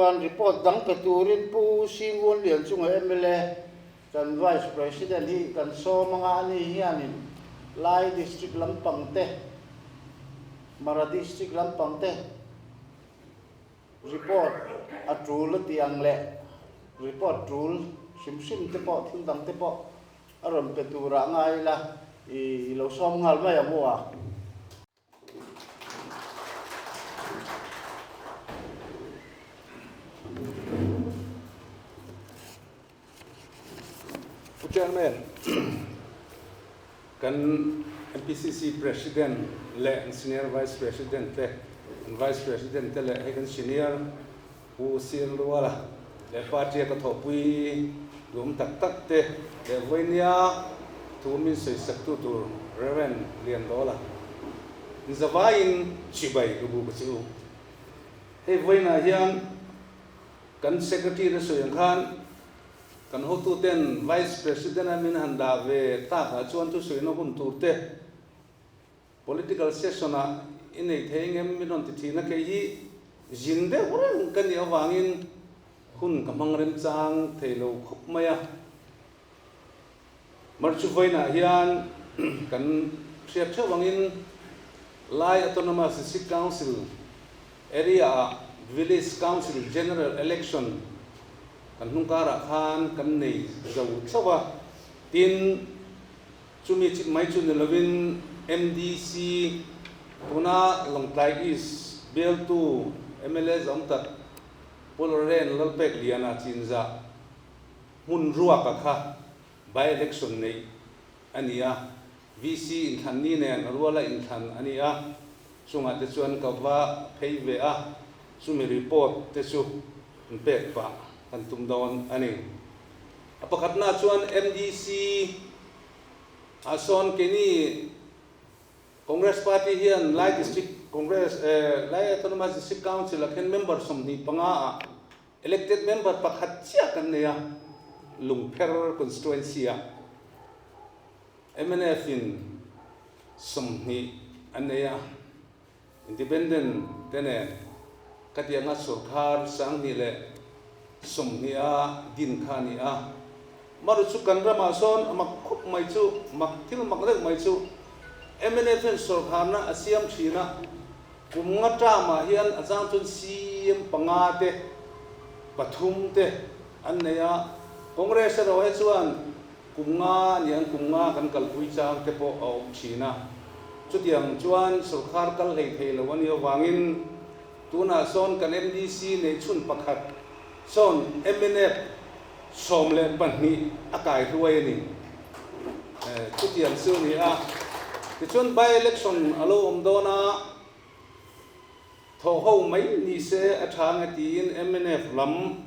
Chuan report dang pe turin Pu Singun Lianchunga mla kan Vice President hi kan sawm anga ani hianin Lai District lampang te, Mara District lampang te report a tul a tih ang leh report tul hrim hrim te pawh thil dang te pawh a rawn pe turah ngai ila i lo sawm nghal mai ang u a. Pu Chairman, kan MPCC President leh an Senior Vice President te, an Vice President te leh hei kan Senior Pu Sir Luala leh Party a ka thawhpui duhawm tak tak te leh vawinia thu min sawisaktu tur Rev. Liandawla inzavaiin chibai ka bu ka che u. Hei vawiinah hian kan Secretary te sawi ang khan kan hotuten Vice President a min han dah ve takah chuan thusawiina hun tur te Political session ah i nei thei engem min rawn ti thin a, kei hi zin deuh reng ka nih avangin hun ka hmang remchang thei lo khawp mai a. March vawiinah hian kan hriat theuh angin Lai Autonomous District Council area ah Village Council General Election kan hnung karah khan kan nei zo theuh a, tin, Chumi chip mai chu ni lovin MDC tuna Lawngtlai East bialtu mla zawm tak Pu Loren Lalpek Liana chinzah hmun ruaka kha by-election neih a ni a, VC inthlan ni nen a ruala inthlan a ni a, chungah te chuan ka va phei ve a, chumi report te chu an pek pah kan tum dawn a ni. A pakhatna chuan MDC ah sawn keini Congress Party hian Lai District Congress Lai Autonomous District Council ah khian member 25 ah elected member pakhat chiah kan nei a, Lungpher constituency ah mnf in 20 an nei a, Independent te nen khatianga sorkar 2020 a din kha a ni a. Maru chu kan ramah sawn a mak khawp mai chu, mak thil mak deuh mai chu mnf hian sorkarna a siam thin a, kum nga term-ah hian a chang chuan CM panga te, pathum te an nei a, Congress erawh he chuan Kum nga a ni ang, kum nga kan kalpui chang te pawh a awm thin a. Chutiang chuan sorkar kal hlei thei lo a nih avangin tunah sawn kan MDC neih chhun pakhat sawn mnf 12 a kai hluai a ni. Chutiang chu a ni a. Tichuan by-election a lo awm dawn a, thawhho mai ni se a tha ang e tiin mnf lam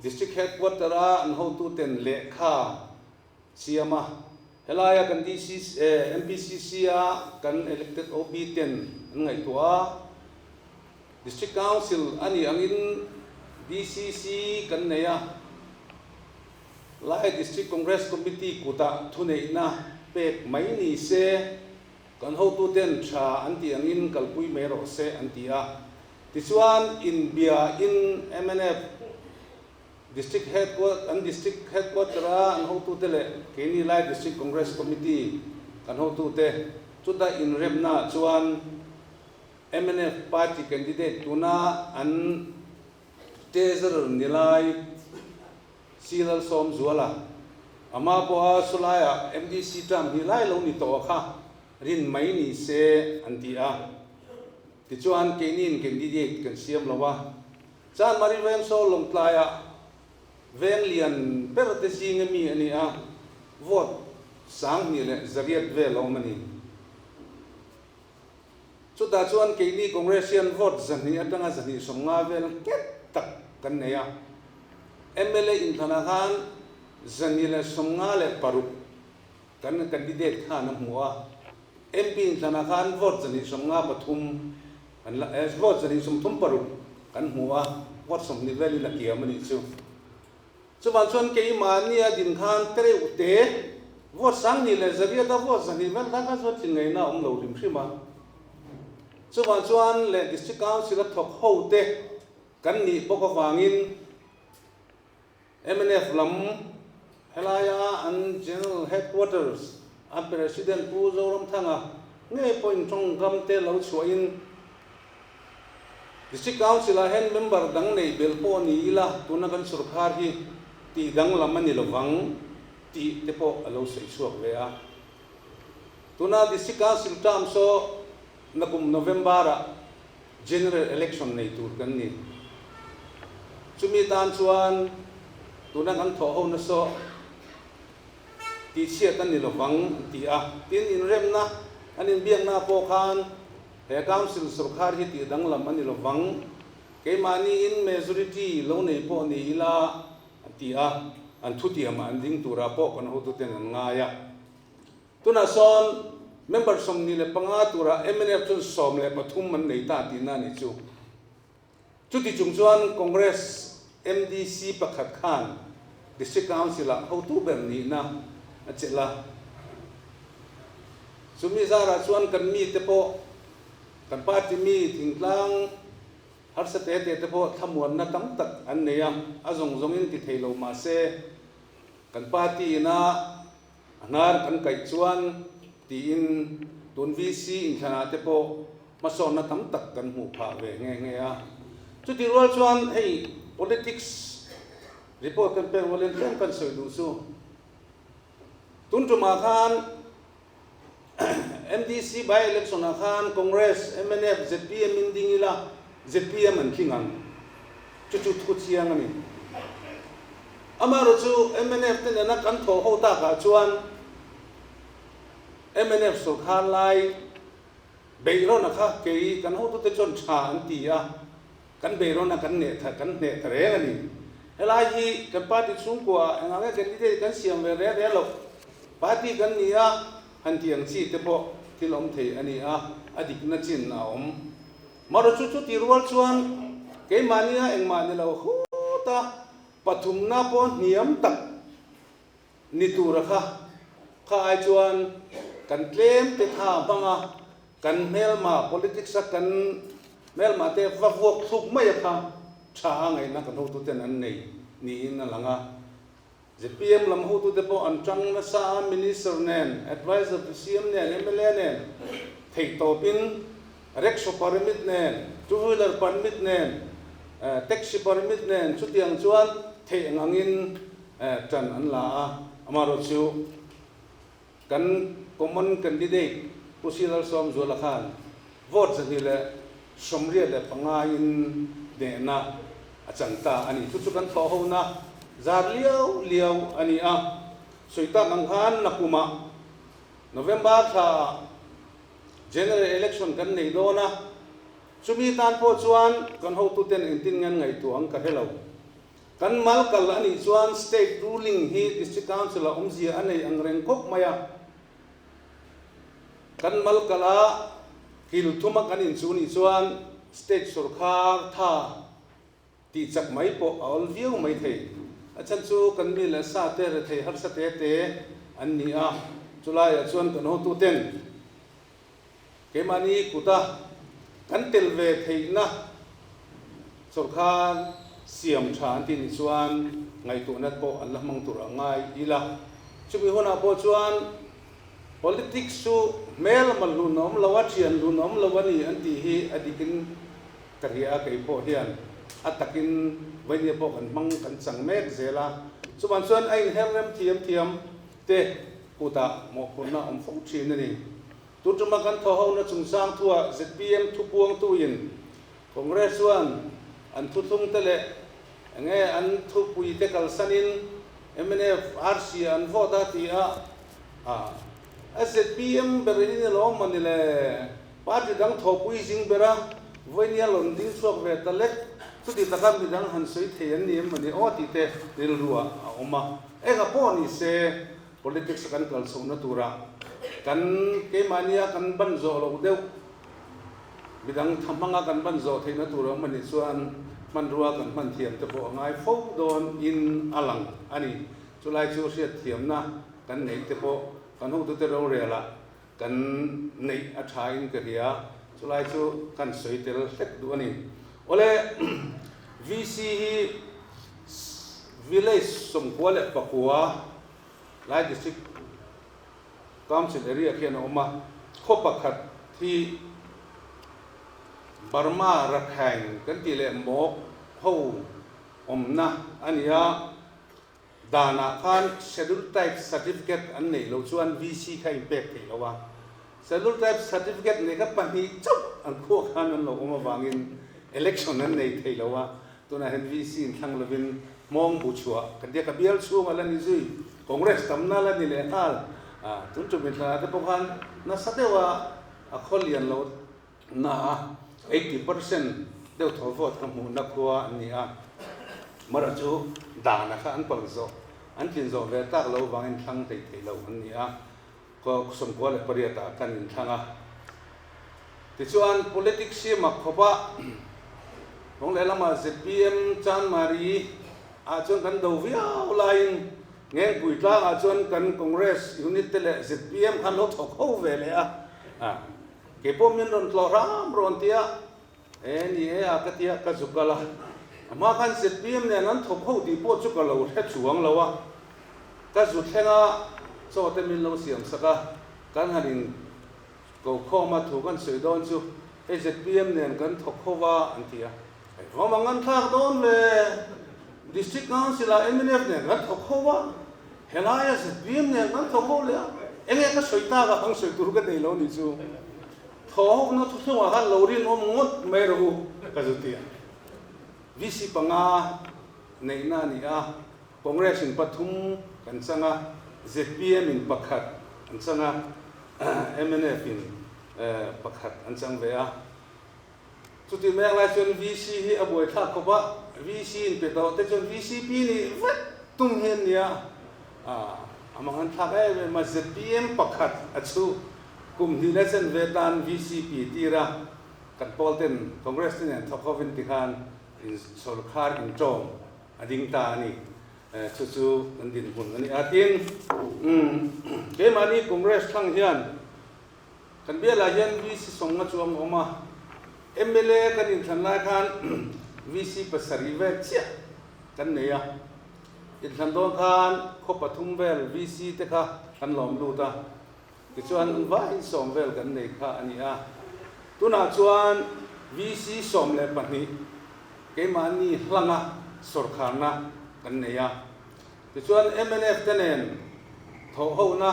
District Headquarter a an hotuten lehkha siam a, helaia kan DC MPCC a kan elected OB ten an ngaihtuah a, District Council a nih angin DCC kan nei a, Lai District Congress Committee kutah thuneihna pek mai ni se, kan hotuten tha an tih angin kalpui mai rawh se an ti a. Tichuan, inbia in mnf District Headquarter an District Headquarter a an hotute leh keini Lai District Congress Committee kan hotute chuta inremna ah chuan mnf Party candidate tuna an Treasurer ni lai Si Lalsawmzuala ama pawha chulaiah MDC term hnih lai lo ni tawh kha rin mai ni se an ti a. Tichuan, keiniin candidate kan siam lo a, Chanmari Vengsaw Lawngtlaiah veng lian ber te zinga mi a ni a, vote 2800 vel a awm a ni. Chutah chuan keini Congress hian vote 200 atanga 250 vel nghet tak kan nei a, mla inthlanah khan 256 kan candidate khan a hmu a, MP inthlanah khan vote 253 an la eh vote 236 kan hmu a, vote 20 velin a kiam a nih chu. Chuvang chuan keimahni a din khan tereuh te vote 2100 a vote 200 vel khan khan chuan tling ngaihna a awm lo hrim hrim a. Chuvang chuan leh District Council a thawk ho te. Kan nih bawk avangin mnf lam helaia an General Headquarters a President Pu Zoramthanga ngei pawhin tawngkam te lo chhuahin District Council ah hian member dang nei belh pawh ni ila tuna kan sorkar hi tih danglam a ni lovang tih te pawh a lo sawi chhuak ve a. Tuna District Council term saw nakum November ah General Election nei tur kan ni. Chumi tan chuan tuna kan thawh ho nasa tihchhiat a ni lovang an ti a. Tin, inremna an inbiakna pawh khan he Council sorkar hi tih danglam a ni lovang, keimahniin majority lo nei pawh ni ila an ti a, an thutiamah an ding turah pawh kan hotuten an ngai a. Tunah sawn member 25 turah mnf chuan 13 an nei ta tihna a nih chu. Chuti chung chuan Congress MDC pakhat khan District Council-ah hotu ber nihna a chelh a. Chumi zarah chuan kan mite pawh, kan party mi thingtlang harsa te te te pawh thlamuanna tam tak an nei a, a zawng zawngin ti thei lo mah se kan party ina A hnar kan kaih chuan tiin tun VC inthlanah te pawh hmasawnna tam tak kan hmuh phah ve nghe nghe a. Chutih rual chuan hei politics report kan pek rualin tlem kan sawi duh chu tun tumah khan MDC by election ah khan Congress, mnf, zpm in ding ila zpm an tling ang. Chu chu thu chiang a ni. Amaherawh chu mnf te nena kan thawh ho takah chuan mnf sorkar lai beihrawna kha kei kan hotute chuan tha an ti a, kan beihrawna kan neh tha kan hneh ta reng a ni. Helai hi kan party chhungkua engah nge candidate kan siam ve reng reng loh party kan ni a, han ti ang chi te pawh thil awm thei a ni a, a dikna chin a awm. Marawh chu chuti rual chuan keimahnia engmah ni lo hut a, pathumna pawh hniam tak ni tura kha kha ai chuan kan tlem te tha hmang a, kan hmelma politics a kan hmelma te va vuak thluk mai a kha tha a ngaihna kan hotuten an nei niin a lang a. Zpm lam hotute pawh an tang nasa a, Minister nen, Adviser to CM nen, mla nen theihtawpin Rickshaw permit nen, Two wheeler permit nen, Taxi permit nen chutiang chuan theih ang angin tan an la a. Amaherawhchu chu kan common candidate Pu Silal Sawmzuala khan vote 285 in hnehna a chang ta a ni. Chu chu kan thawh hona zar liau liau a ni a. Sawi tak ang khan nakumah November thlaah General Election kan nei dawn a, chumi tan pawh chuan kan hotuten engtin nge an ngaihtuah ang ka hre lo. Kan mal kal a nih chuan State ruling hi District Council ah awmzia a nei ang reng khawp mai a. Kan mal kal a kil thuma kan inchu nih chuan State sorkar tha Tih chak mai pawh a awl viau mai thei. A chhan chu kan mi leh sa te rethei harsa te te an ni a, chulaiah chuan kan hotuten keimahni kuta kan tel ve theihna sawrkar siam tha an tih nih chuan ngaihtuahna pawh an la hmang tur a ngai ila. Chumi hunah pawh chuan politics chu hmel malhlun a awm lo a, thian hlun a awm lo a ni an tih hi a dikin Ka ria a, kei pawh hian a takin vainia pawh kan hmang kan chang mek zel a, chuvang chuan a inher rem thiam thiam te kutah mawhphurhna awm fo thin a ni. Tun tuma kan thaw hona chungchang thuah zpm thupuangtuin Congress chuan an thuthlung te leh enge an thupui te kalsanin mnf RC an vote a ti a, a zpm ber in alawm mawni le? Party dang thawhpui zing bera vawinia lawn ding chhuak ve ta lek, chuti taka midang han sawi thei an ni em mawni aw tih te rilruah a awm a. Engah pawh ni se politics a kan kal chhohna turah kan keimahnia kan ban zawh loh deuh, midang tha hmanga kan ban zawh theihna tur a awm anih chuan hmanrua kan hman thiam te pawh a ngai fo dawn in a lang a ni. Chulai chu hriatthiamna kan neih te pawh kan hotute rorelah Kan neih a tha in ka hria, chulai chu kan sawi tel hlek duh a ni. Awle, VC hi village 99 lai District Council area khian a awm a, khaw pakhat hi Burma Rakhine kan tih leh Mawk ho awmna a ni a, danah khan Schedule Type Certificate an neih loh chuan VC kha inpek theih lo a, Schedule Type Certificate nei kha pahnih chauh an khuah khan an lo awm avangin election an nei thei lo a, tunah hian VC inthlang lovin hmawng bu chhuah kan tia ka bial chhung a la ni zui, Congress tamna la ni leh nghal a, tun tum inthlanah te pawh khan nasa deuha a khaw lian lo na a, 80% deuh thaw vote kha hmuhna khua an ni a, mara chu dana kha an pal zawh, an tlin zawh ve tak lo vangin thlang hlei thei lo an ni a, khaw 98 ah kan inthlang a. Tichuan politics hi mak khawp a, kawng lehlamah zpm Chanmari ah chuan kan do viau laiin Ngengpui tlangah chuan kan Congress unit te leh zpm khan lo thawk ho ve leh a. Kei pawh min rawn tlawh hram rawn ti a, e ni e a ka ti a, ka zu kal a. A hma khan zpm nen an thawk ho tih pawh chu ka lo hre chuang lo a. Ka zu thleng a, chaw te min lo siam sak a, kan han in ko khawm a, thu kan sawi dawn chu hei zpm nen kan thawk ho va an ti a. Hei vawm ang an thlak dawn ve, District Council ah mnf nen kan thawk ho va, Helaia zpm nen kan thawk ho leh a, enge ka sawi tak a kang sawi tur ka nei lo nih chu. Thaw ho na thuthlungah khan lo rinawm ngawt mai rawh u ka zu ti a. VC panga neihna a ni a, Congress in pathum kan chang a, zpm in pakhat an chang a, mnf in pakhat an chang ve a. Chutih mek lai chuan VC hi a buaithlak khawp a, VC in pe tawh te chuan VCP nih vek tum hi an nia, a mang an thlak em em a, zpm pakhat a chhu kum hnih leh chen ve tan VCP tir a, kan pawl ten Congress te nen thawk hovin tikhan in sawrkhar intawm a ding ta a ni. Chu chu kan dinhmun a ni a, tin keimahni Congress thlang hian Kan bialah hian VC sawmnga chu ang awm a, mla kan inthlan lai khan VC pasarih vel chiah kan nei a, inthlan dawn khan khaw pathum vel VC te kha kan lawm lut a, tichuan an vaiin sawm vel kan nei kha a ni a. Tunah chuan VC 12 keimahni hlanga sawrkharna kan nei a. Tichuan mnf te nen thawhhona,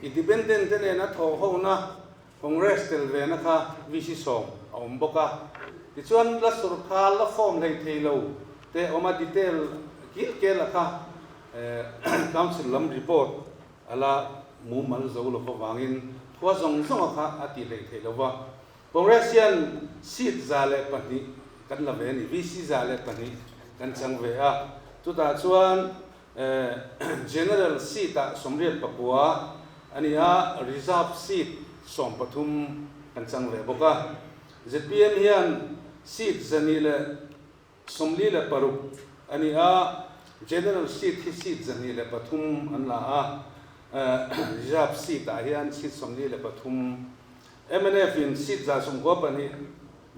Independent te nena thawhhona Congress tel vena kha VC 10 a awm bawk a. Tichuan la surkha la form hlei thei lo te awm a, detail kil kel a kha Council lam report a la mumal zo lo avangin khua zawng zawng a kha a ti hlei thei lo va. Congress hian seat 102 kan la ve a ni, VC 102 kan chang ve a, chutah chuan General seat ah 89 a ni a, Reserve seat 13 kan chang ve bawk a. Zpm hian seat 246 a ni a, General seat hi seat 103 an la a, Reserve seat ah hian seat 43. Mnf in seat 92,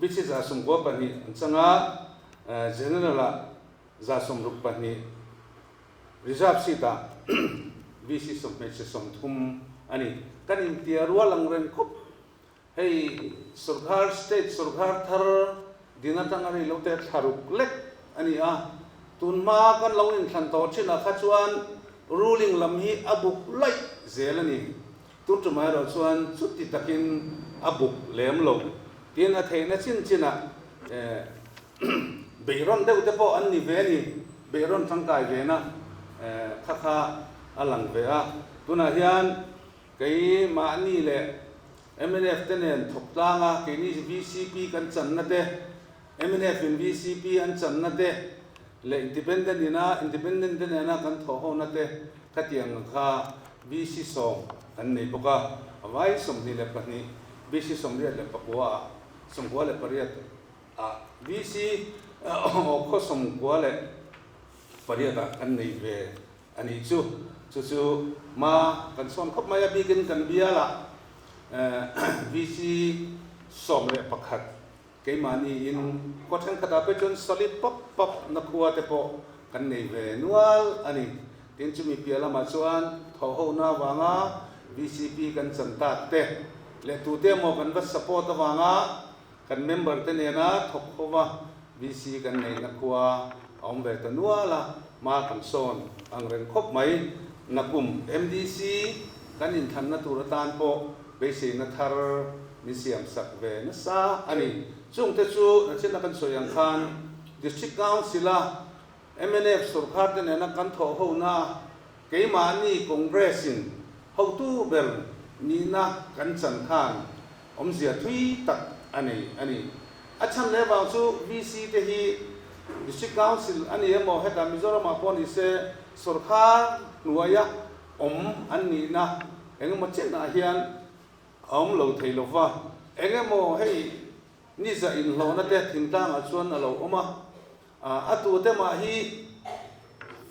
VC 92 an chang a, General ah 62, Reserve seat ah VC sawmhmeichhe 30 a ni. Kan intia rual ang reng khawp. Hei sorkar, state sorkar thar din atanga rei lo te thlaruk lek a ni a. Tun hma kan lo inthlan tawh thinah kha chuan ruling lam hi a buk laih zel a ni. Tun tum erawh chuan chuti takin a buk lem lo. Tin, a theihna chin chinah beihrawn deuh te pawh an ni ve a ni. Beihrawn tangkai vena kha kha a lang ve a. Tunah hian kei mahni leh mnf te nen thawk tlang a, keini vcp kan channa te, mnf in vcp an channa te leh independent ina independent te nena kan thawh hona te khatiang kha VC 10 an nei bawk a, a vai 22, VC 89 ah, 98 ah, VC aw khaw 98 ah kan nei ve a nih chu. Chu chu ma kan sawn khawp mai a, bikin kan bialah VC 11. Keimahni in khaw thenkhatah pawh chuan solid pap pap na khua te pawh kan nei ve nual a ni. Tin, chumi piah lamah chuan thawhhona avanga vcp kan chan tak te leh tute emaw kan va support avanga kan member te nena thawk hova VC kan neihna khua a awm ve ta nual a, hma kan sawn ang reng khawp mai. Nakum MDC kan inthlanna tur atan pawh beiseina thar min siam sak ve nasa a ni. Chungte chu nachina kan sawi ang khan District Council-a mnf sorkar te nena kan thawh hona keimahni Congress in hotu ber nihna kan chan khan awmzia thui tak a nei a ni. A chhan leh vang chu VC te hi District Council a ni emaw hetah Mizoramah pawh ni se sorkar hnuaia awm an nihna engemaw chenah hian a awm lo thei lova, engemaw hei niza inhlawhna te thingtlangah chuan a lo awm a. A tute mah hi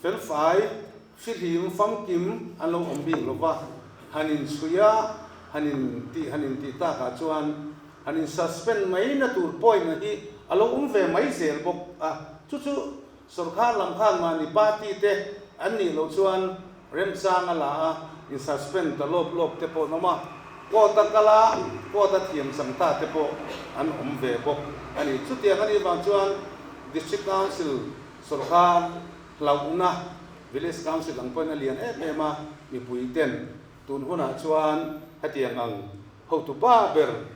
felfai, hrihlim, famkim an lo awm bik lo va, han inchhui a, han intih han intih takah chuan han in suspend mai na tur point a hi a lo awm ve mai zel bawk a. Chu chu sorkar lam khan mahni party te an nih loh chuan remchang a la a, in suspend ta lawp lawp te pawh an awm a, court a kal a, court a thiam chang ta te pawh an awm ve bawk a ni. Chutiang a nih vang chuan District Council sorkar hlauhna Village Council ang pawhin a lian em em a, mipui ten tun hunah chuan hetiang ang hotu pa ber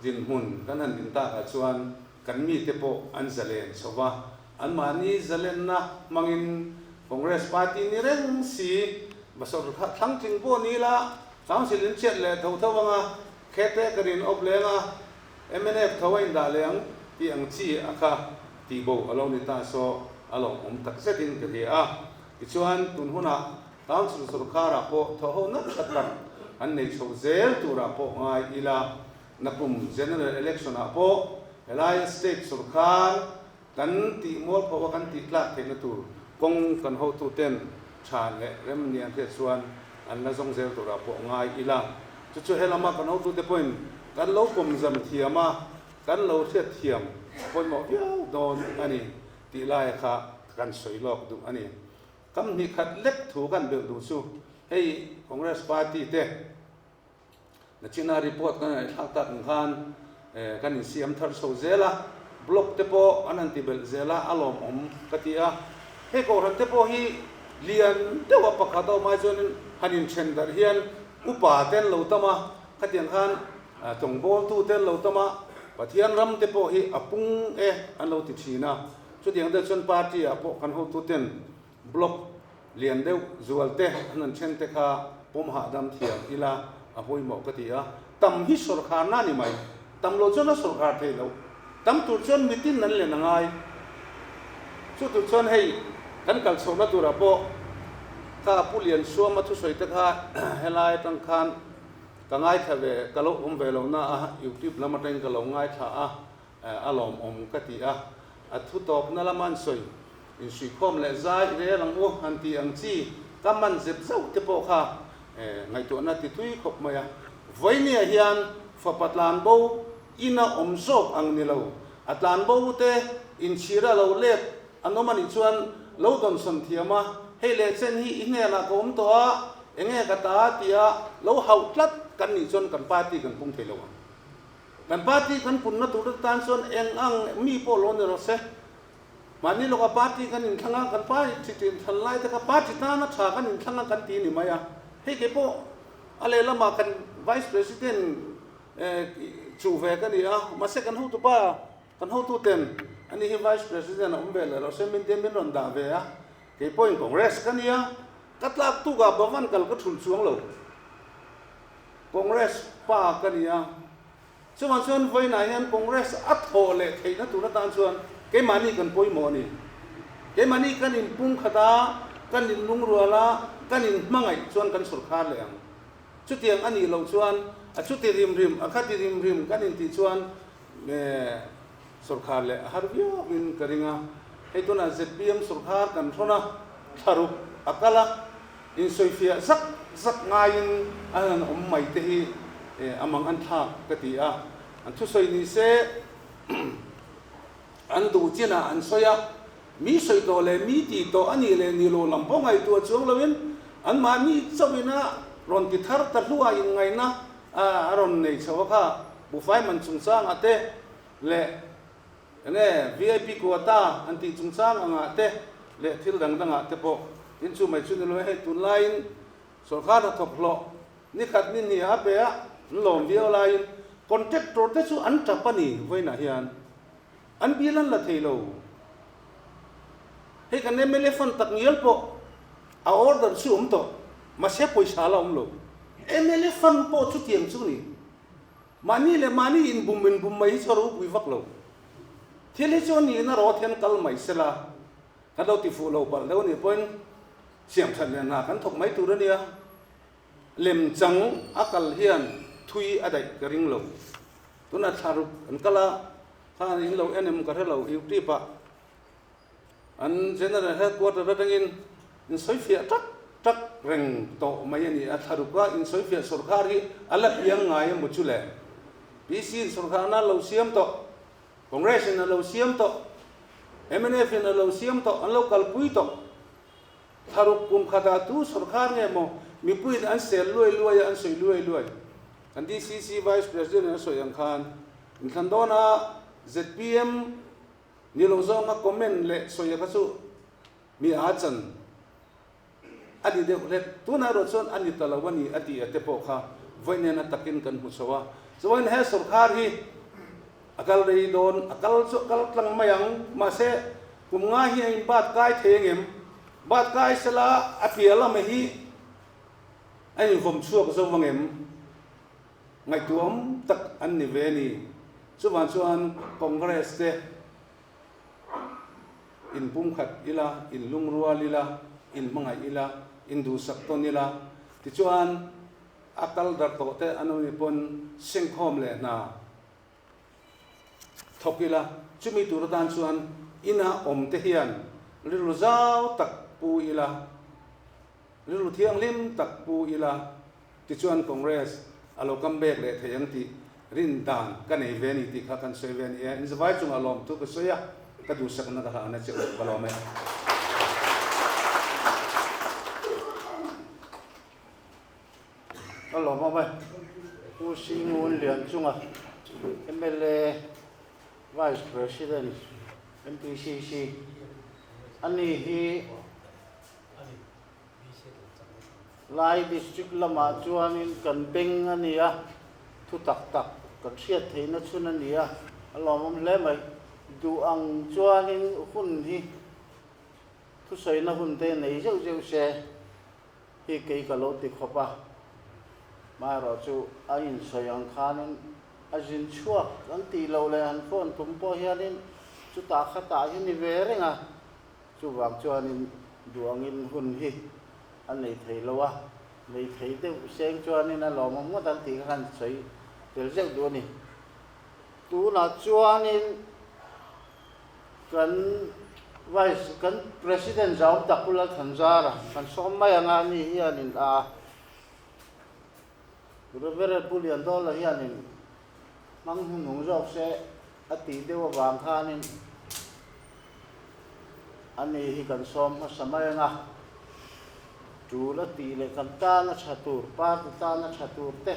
dinhmun kan han din takah chuan kan mite pawh an zalen chho va, anmahni zalenna hmangin Congress party ni reng si, basawr thlang tling pawh ni ila, Council in chhiat leh tho tho anga khete ka rin awp leng a, mnf tho a indah leh ang tih ang chi a kha tihbo a lo ni ta saw a lawmawm tak zetin ka hria a. Tichuan tun hunah Council sorkarah pawh thawhho nasa tak an nei chho zel turah pawh ngai ila, Nakum General Election ah pawh helai State sorkar kan tih mualpho a kan tih tlak theihna tur kawng kan hotu ten tha leh rem ni an hriat chuan an la zawng zel turah pawh ngai ila. Chu chu helama kan hotu te pawhin kan lo pawmzam thiam a, kan lo hriat thiam a pawimawh viau dawn a ni tih laia kha kan sawi lawk duh a ni. Kam hnih khat lek thu kan belh duh chu hei Congress Party te, Nachina report kan ngaihthlak tak ang khan kan insiam thar chho zel a, blog te pawh an han ti belh zel a, a lawmawm ka ti a. Hei kohhran te pawh hi lian deuh a pakhat a awm ai chuanin han inthen darh hian upa te an lo tam a, khatiang khan tawngbawltu te an lo tam a, Pathian ram te pawh hi a pung e an lo ti thin a. Chutiang deuh chuan party ah pawh kan hotu ten Blog lian deuh zual te an han then te kha pawm hahdam thiam ila a pawimawh ka ti a, tam hi sawrkharna a ni mai, tam lo chuan a sawrkhar thei lo, tam tur chuan mitin an len a ngai, chu tur chuan hei kan kal chhohna turah pawh kha Pu Liansuama thusawi te kha helai atang khan ka ngaithla ve, ka lo awm ve lo na a, youtube lam atangin ka lo ngaithla a, a lawmawm ka ti a, a thu tawpna lama an sawi Insuihkhawm leh zai rel ang u han tih ang chi ka man zep zauh te pawh kha ngaihtuahna ti thui khawp mai a. Vawinia hian fapa tlanbo ina awm zawk ang ni lo, a tlanbo te inchhira lo let an awm a nih chuan lo dawnsawn thiam a, hei leh chen hi i hnenah ka awm tawh a, enge ka ta tia lo hauh tlat kan nih chuan kan party kan pung thei lo ang. Kan party kan punna tur atan chuan eng ang mi pawh lo ni rawh se. Mahni lawka party kan inthlang a, kan party inthlan lai te kha party tana tha kan inthlang a kan ti ni mai a. Hei kei pawh a lehlamah kan Vice President chuh ve ka ni a, mahse kan hotupa, kan hotuten ani hi Vice President a awm ve leh lo se min tia min rawn dah ve a. Kei pawhin Congress ka ni a, ka tlak tukah Bhavan kal ka thulh chuang lo. Congress pa ka ni a. Chuvang chuan vawiinah hian Congress a thawh leh theihna tur atan chuan keimahni kan pawimawh a ni. Keimahni kan inpumkhat a, kan inlungrual a, kan inhmangaih chuan kan sawrkhar leh ang. Chutiang a nih loh chuan a chuti rim rim, a khati rim rim kan intih chuan sawrkhar leh a har viauin ka ring a. Hei tunah zpm sawrkhar kan hrawn a, thlaruk a kal a, Insawifiah zak zak ngaiin an han awm mai te hi a mang an thlak ka ti a, an thusawi ni se An duh chinah an sawi a, mi sawi tawh leh mi tih tawh a nih leh nih lo lam pawh ngaihtuah chuang loin anmahni chauhina rawn ti thar ta hluah inngaihna a rawn nei chho a kha buhfai man chungchangah te leh enge VIP quota an tih chungchang angah te leh thil dang dangah te pawh tin chu mai chu ni lo e hei tunlaiin sawrkar hnathawk hlawh ni khat ni hnih a pe a an lawm viau laiin contractor te chu an tap a ni vawiinah hian an bill an la thei lo. Hei kan mla fund tak ngial pawh a order chu awm tawh mahse pawisa la awm lo. Mla fund pawh chutiang chu ni. Mahni leh mahni inbum inbum mai hi chu a ropui vak lo. Thil hi chu a nihna rawt hian kal mai sela, kan lo ti fuh lo palh deuh a nih pawhin siam that leh hna kan thawk mai tur a nia. Lemchang a kal hian thui a daih ka ring lo. Tunah thla ruk an kal a, khan in lo en em ka hre lo YouTube ah an General Headquarter atangin insawifiah tak tak reng tawh mai a ni a, thla ruka insawifiah sawrkar hi a la piang ngai emaw chu le? PC in sawrkarna a lo siam tawh, Congress in a lo siam tawh, mnf in a lo siam tawh, an lo kalpui tawh. Thla ruk kum khatah tu sawrkar nge maw mipuiin an sel luai luai a, an sawi luai luai. Kan DCC Vice President in a sawi ang khan inthlan dawna zpm Ni lo zawnga comment leh sawi a kha chu mi a chan a ni deuh hlek. Tunah erawh chuan a ni ta lo a ni a tih a te pawh kha vawi nena takin kan hmu chho a. Chuan he sawrkhar hi a kal rei dawn, a kal chu a kal tlang mai ang. Mahse kum nga hi a inbat kai thei angem? Bat kai sela a piah lamah hi a invawm chhuak zo angem? Ngaihtuam tak an ni ve a ni. Chuvang chuan Congress te inpumkhat ila, inlungrual ila, inhmangaih ila, induhsak tawn ila, tichuan a kal darh tawh te an awm nih pawn sengkhawm leh hna thawk ila. Chumi tur atan chuan ina awm te hian rilru zau tak pu ila, rilru thianghlim tak pu ila, Tichuan Congress a lo come back leh thei ang tih rin dan ka nei ve a ni tih kha kan sawi ve a ni e. Inzavai chungah lawmthu ka sawi a, ka duhsakna ka hlan a che u ka lawm e. Ka lawm awm e. Pu Singun Lianchunga, mla, Vice President, MPCC, ani hi Lai District lamah chuanin kan beng a ni a, thu tak tak kan hriat theihna chhun a ni a, a lawmawm hle mai. Duh ang chuanin hun hi thusawina hun te nei zeuh zeuh se hi kei ka lo ti khawp a, amaherawhchu a insawi ang khanin a zin chhuak an tih loh leh han phone tum pawh hianin chutah khatah hi ni ve reng a. Chuvang chuanin duangin hun hi a nei thei lo a, nei thei deuh seng chuanin a lawmawm ngawt ang tih kha kan sawi tel zeuh duh a ni. Tunah chuanin kan Vice, kan President Zau Takul Lalthanzara kan sawm mai anga ani hianin a Reverend Pu Liandawla hianin hmang hnuhnung zawk se a tih deuh avang khanin A ni hi kan sawm hmasa mai ang a, tul a tih leh kan tana tha tur, party tana tha tur te,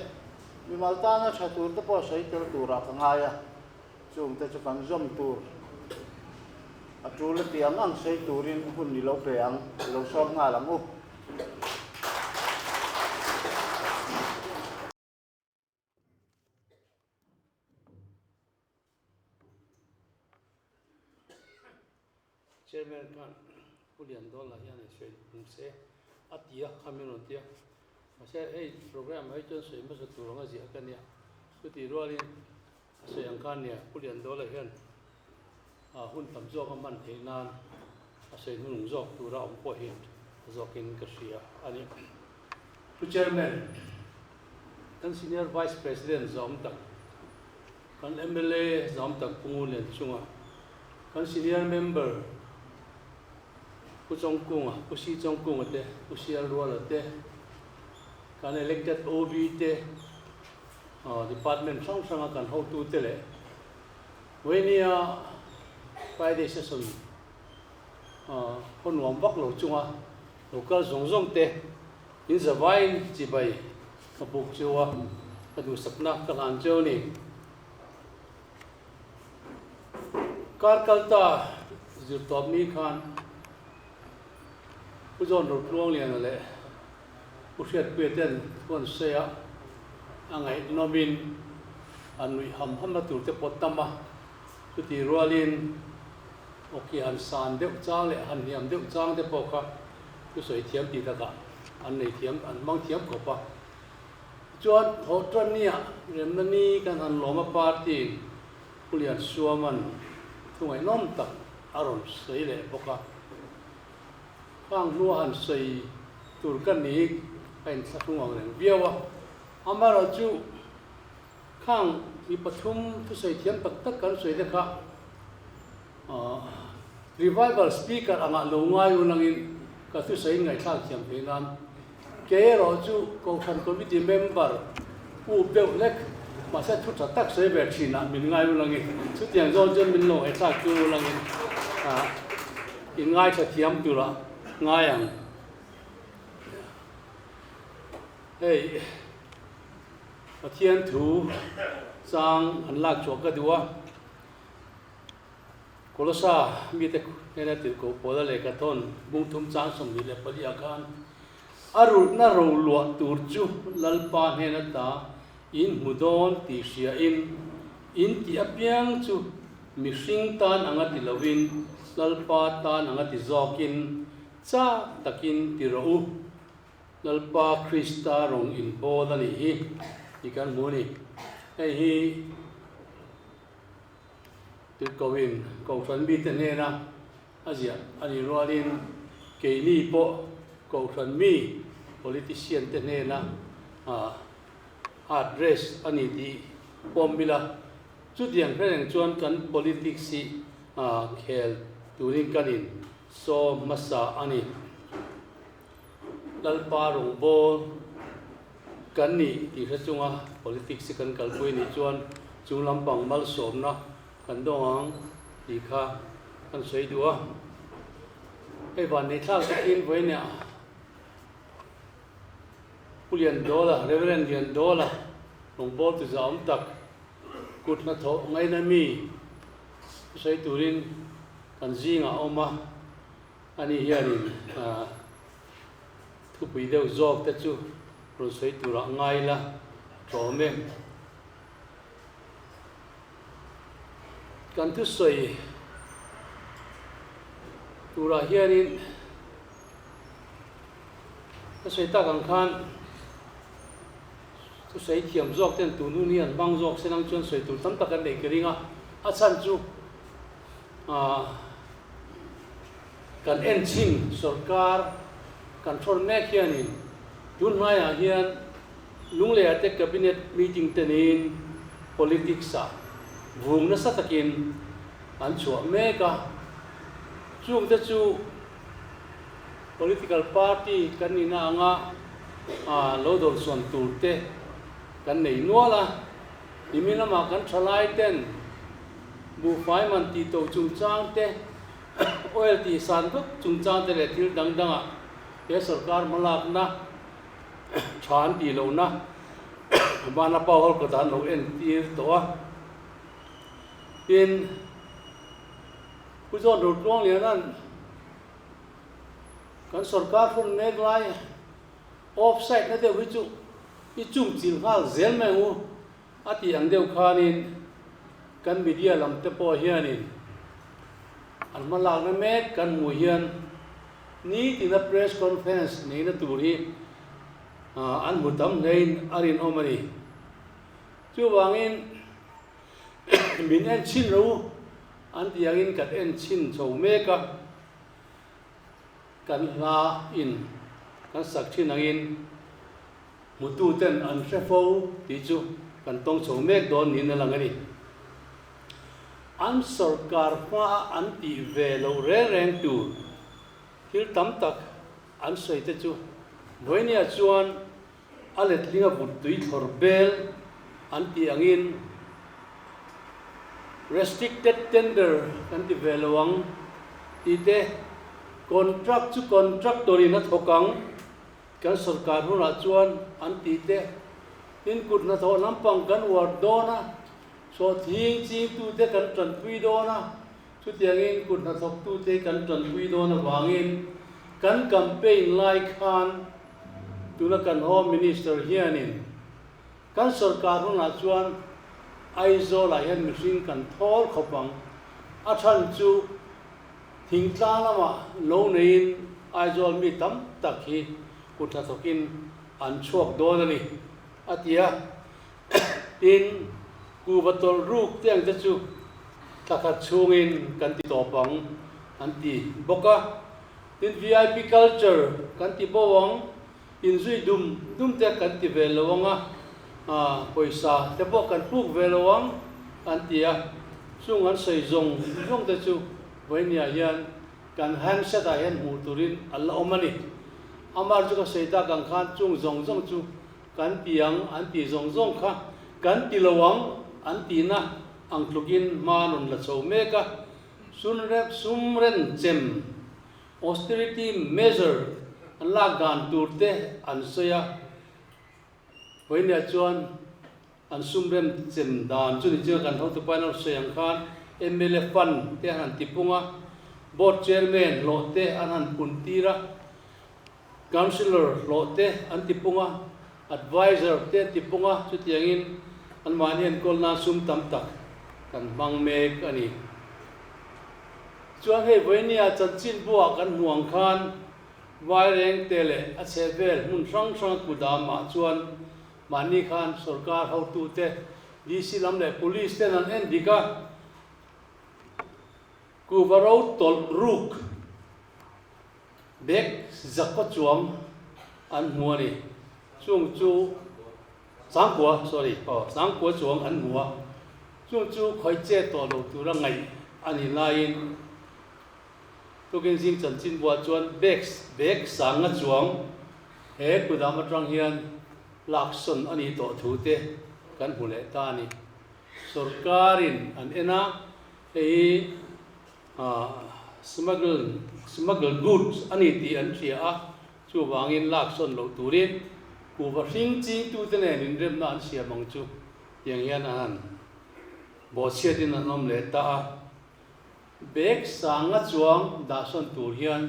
mimal tana tha tur te pawh sawi tel turah ka ngai a, chung te chu kan zawm tur a tul a tih ang ang sawi turin hun i lo pe ang, i lo sawm nghal ang u. Chairman khan Pu Liandawl ah hian ei sawi tum se a ti a, kham in rawn ti a. Mahse hei program ah hi chuan sawi hmasa tur anga ziah ka nia. Chutih rualin a sawi ang khan nia Pu Liandawla hian hun tam zawk a hman theih nan a sawi hnunung zawk tura awm pawh hi zawkin ka hria a ni. Pu Chairman, kan Senior Vice President zawm tak, kan mla zawm tak Pu Ngu Lian chunga kan Senior Member Pu Chawngkunga, Pu Si Chawngkunga te, Pu Sial Ruala te, kan elected OB te, Department hrang hranga kan hotute leh. Vawinia Friday session khaw nuam vak lo chunga lo kal zawng zawng te in zavaiin chibai ka buk cheu a, ka duhsakna ka hlan cheu a ni. Kar kal ta zirtawp ni khan Pu John Rotluangliana leh Pu Hriatpuia ten thu an sawi a, a ngaihnawmin an nuih ham hamna tur te pawh tam a, chutih rualin awki han san deuh chang leh han hniam deuh chang te pawh kha thusawi thiam tih takah an nei thiam, an hmang thiam khawp a. Tichuan Thawhṭannia remna ni kan han lawm a party Pu Liansuaman thu ngaihnawm tak a rawn sawi leh bawk a. Khang hnua han sawi tur ka ni ka inthlahrung ang reng viau a, amaherawhchu khang mi pathum thusawi thiam tak tak kan sawi te kha revival speaker angah lo ngai u langin ka thusawi ngaihthlak thiam thei nan kei erawh chu Kohhran committee member up deuh hlek mahse thu tha tak sawi ve thinah min ngai u langin chutiang zawn chuan min lo ngaihthlak tur u langin In ngaithla thiam tura ngai ang. Hei Pathian thu chang an lak chhuah ka duh a, Kolosa mite hnena tirhkoh Paula lehkha thawn bung thum chang 24 ah khan a rulhna roluah tur chu Lalpa hnena ta in hmu dawn tih hria in in tih apiang chu Mihring tan anga ti lovin Lalpa tan anga ti zawkin chak takin ti rawh u. Lalpa Krista rawng inbawl a nih hi tih kan hmu a ni. Hei hi Tirhkohin Kohhran mite hnena a ziah a nih rualin keini pawh Kohhran mi politician te hnena address a ni tih pawm ila. Chutiang hre reng chuan kan politics hi khel turin kan in sawm hmasa a ni. Lalpa rawngbâwl kan nih tih hre chunga politics hi kan kalpui nih chuan chung lampang malsawmna kan dawng ang tih kha kan sawi duh a. Hei vanneihthlak takin vawiinah Pu Liandawla, Reverend Liandawla rawngbâwl tu zahawm tak, Kut hnathawh ngaina mi sawi turin kan zingah a awm a, ani hianin thupui deuh zawk te chu rawn sawi turah ngai la tlawm e. Kan thusawi turah hianin ka sawi tak ang khan Thusawi thiam zawk ten tun hun hi an hmang zawk se nang chuan sawi tur tam tak an neih ka ring a, a chhan chu aah kan en chhin sorkar kan thawn mek hianin tun hmaiah hian Lungleiah te cabinet meeting te niin politics ah vung nasa takin an chhuah mek a, chung te chu Political party kan nihna anga lo dawrsawn tur te kan nei nual a, nimin lamah kan thalai ten buhfai man tih to chungchang te, oil tih san vek chungchang te leh thil dang dangah he sorkar hmalakna tha an tih lohna vana power kawtah an lo entir tawh a. Tin, Pu John Rotluangliana'n kan sorkar hrawn mek lai offside na deuh hi chu i chung chilh nghal zel mai ang u a tih ang deuh khanin kan media lam te pawh hianin an hma lakna mek kan hmuh hian nitina press conference neihna tur hi an hmu tam hlein a rinawm a ni. Chuvangin min en chhin ro u an tih angin kan en chhin chho mek a, kan hla in kan sak thin angin hmutu ten an hre fo tih chu kan tawng chho mek dawn niin a lang a ni. An sorkar hmaa an tih ve loh reng reng tur thil tam tak an sawi te chu vawinia chuan A letlinga vut tui thlawr bel an tih angin Restricted tender kan ti ve lo ang tih te, contract chu contractor in a thawk ang kan sorkar hunah chuan an tih te, tin kut hnathawh lampang kan uar dawn a, sawhthing chingtute kan tanpui dawn a, chutiangin kut hnathawktute kan tanpui dawn avangin kan campaign lai khan tuna kan Home Minister hianin Kan sorkar hunah chuan Aizawlah hian mihring kan thawl khawp ang. A chhan chu thingtlang lamah lo neiin Aizawl mi tam tak hi kut hnathawkin an chhuak dawn a ni, a ti a. Tin, kuhva tawlh ruk te ang te chu thla khat chhungin kan ti tawp ang, an ti bawk a. Tin, VIP culture kan ti bo ang. Inzui dum dum te kan ti ve lo ang a, pawisa te pawh kan puk ve lo ang an ti a, chung an sawi zawng zawng te chu vawinia hian kan handset ah hian hmuh turin an la awm a ni. Amar chu ka sawi tak ang khan chung zawng zawng chu kan ti ang an tih zawng zawng kha kan ti lo ang an tihna ang tlukin hma an rawn la chho mek a, sum ren chem Austerity measure an lak dan tur te an sawi a, vawinia chuan an sum rem chem dan chu ni chiang kan hotu pain a sawi ang khan mla fund te an han ti pung a, board chairman hlawh te an han pun tir a, councillor hlawh te an ti pung a, advisor te an ti pung a, chutiangin anmahni enkawl nan sum tam tak kan hmang mek a ni. Chuan hei vawinia chanchin buah kan hmuh ang khan Vairengte leh a chhehvel hmun hrang hrang kudamah chuan mahni khan sorkar hotute, DC lam leh Police ten an en dik a, kuhva ro tawlh ruk bag zakkaw chuang an hmu a ni. Chung chu Sangkua, sorry, aw, Sangkua chuang an hmu a, chung chu khawih che tawh lo tura ngaih a nih laiin tukin zing chanchin buah chuan bag, bag sanga chuang he kudam atang hian laksawn a nih tawh thu te kan hmu leh ta a ni. Sorkarin an en a, hei hi smuggle, smuggle goods a ni tih an hria a, Chuvangin laksawn loh turin kuhva hring chingtute nen inremna an siam ang chu tiang hian an han bawhchhiatin an awm leh ta a. Bag sanga chuang dahsawn tur hian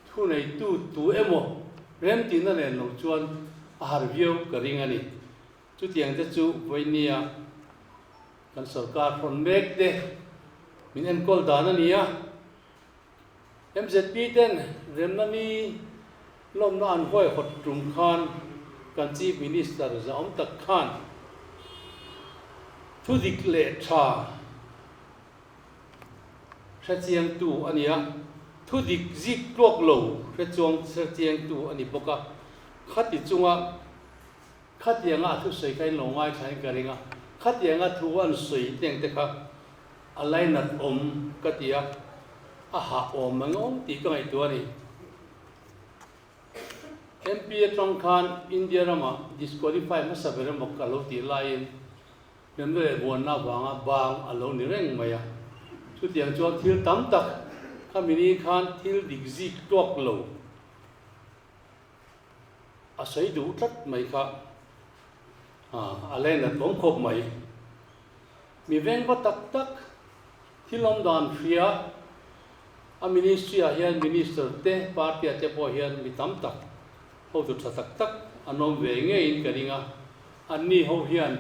thuneitu tu emaw remtihna nen lo chuan a har viau ka ring a ni. Chutiang te chu vawinia kan sorkar hrawn mek te min enkawl dan a ni a. MZP ten remna ni lawmna an huaihawt tum khan kan Chief Minister zahawm tak khan thu dik leh tha hrechiangtu a ni a, thu dik zik tluak lo hrechuang hrechiangtu a ni bawk a, khati chunga khatianga a thusawi kha in lo ngaithla in ka ring a, khatianga thu an sawi teng te kha A lainat awm ka ti a, a hah awm ang awm tih ka ngaihtuah a ni. MP atang khan India ramah disqualify hmasa ber emaw ka lo tih laiin remna leh buanna avanga bang a lo ni reng mai a. Chutiang chuan thil tam tak khami ni khan thil dik zik tawk lo a sawi duh tlat mai kha a lainat awm khawp mai. Mi vengva tak tak thil awm dan hria a ministry ah hian minister te party ah te pawh hian mi tam tak hotu tha tak tak an awm ve ngeiin ka ring a, anni ho hian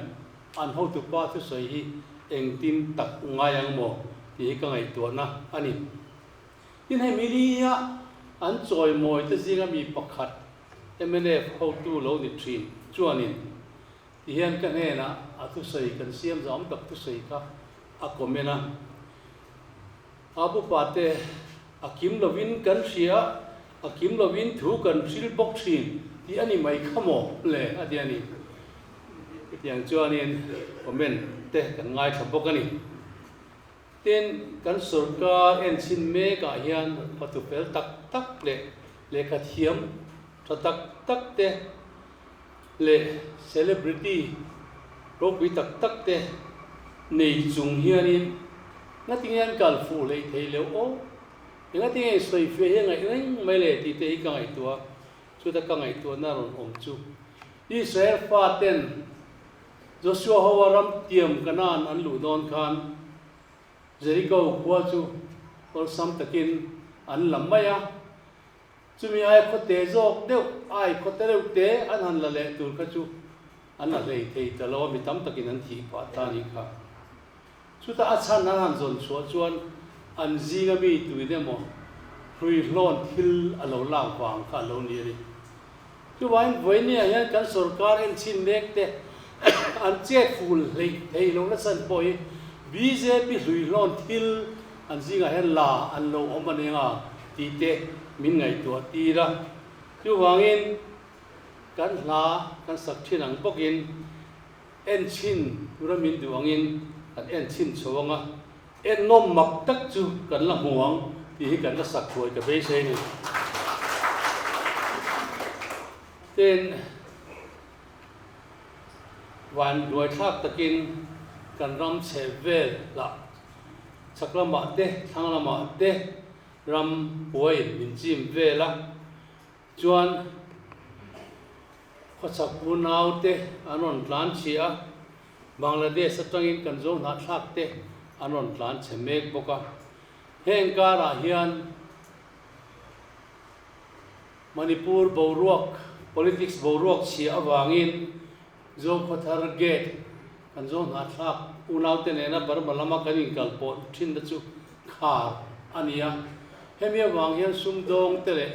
an hotu pa thusawi hi engtin tak ngai ang maw tih hi ka ngaihtuahna a ni. Tin hei milia an chawimawi te zinga mi pakhat mnf hotu lo ni thin chuanin Ti hian ka hnenah a thusawi kan siam zam tak thusawi kha a comment a, A pupa te a kim lovin kan hria, a kim lovin thu kan hril bawk thin tih a ni mai kha maw le a ti a ni. Hetiang chuanin comment te kan ngaithla bawk a ni. Tin, kan sorkar enchhin mekah hian fatu fel tak tak leh lehkha thiam tha tak tak te leh celebrity ropui tak tak te nei chung hianin ngatinge an kal fuh hleih thei leuh aw? Engatinge in sawi fiah hi a ngaih reng mai le tih te hi ka ngaihtuah a, chuta ka ngaihtuahna rawn awm chu Israel faten Joshua hoa ram tiam Kanaan an luh dawn khan Jericho khua chu awlsam takin an la mai a, chumi ai khawte zawk deuh ai khawte reuh te an han la leh tur kha chu an la hlei thei ta lo a, mi tam takin an thih phah ta a nih kha. Chutah a chhan an han zawn chhuah chuan an zinga mi tuin emaw hruihlawn thil a lo lak vang kha a lo ni a ni. Chuvangin vawinia hian kan sorkar enchhin mek te an chet ful hleih thei lo nasa an pawh hi bjp hluihlawn thil an zingah hian la an lo awm a nia tih te min ngaihtuah tir a. Chuvangin kan hla kan sak thin ang bawkin enchhin tura min duh angin kan enchhin chho ang a, Ennawm mak tak chu kan la hmu ang tih hi kan la sak thuai ka beisei a ni. Tin, van duaithlak takin kan ram chhe vel lah chhak lamah te, thlang lamah te ram puaiin min chim vel a, chuan khawchhak unaute an rawn tlan chhia a, Bangladesh atangin kan zo hnahthlak te an rawn tlan chhe mek bawk a. Heng karah hian Manipur boruak, politics boruak chhia avangin Zokhawthar Gate kan zo hnahthlak unaute nena Burma lama kan inkalpawh thinna chu khar a ni a. Hemi avang hian sumdawng te leh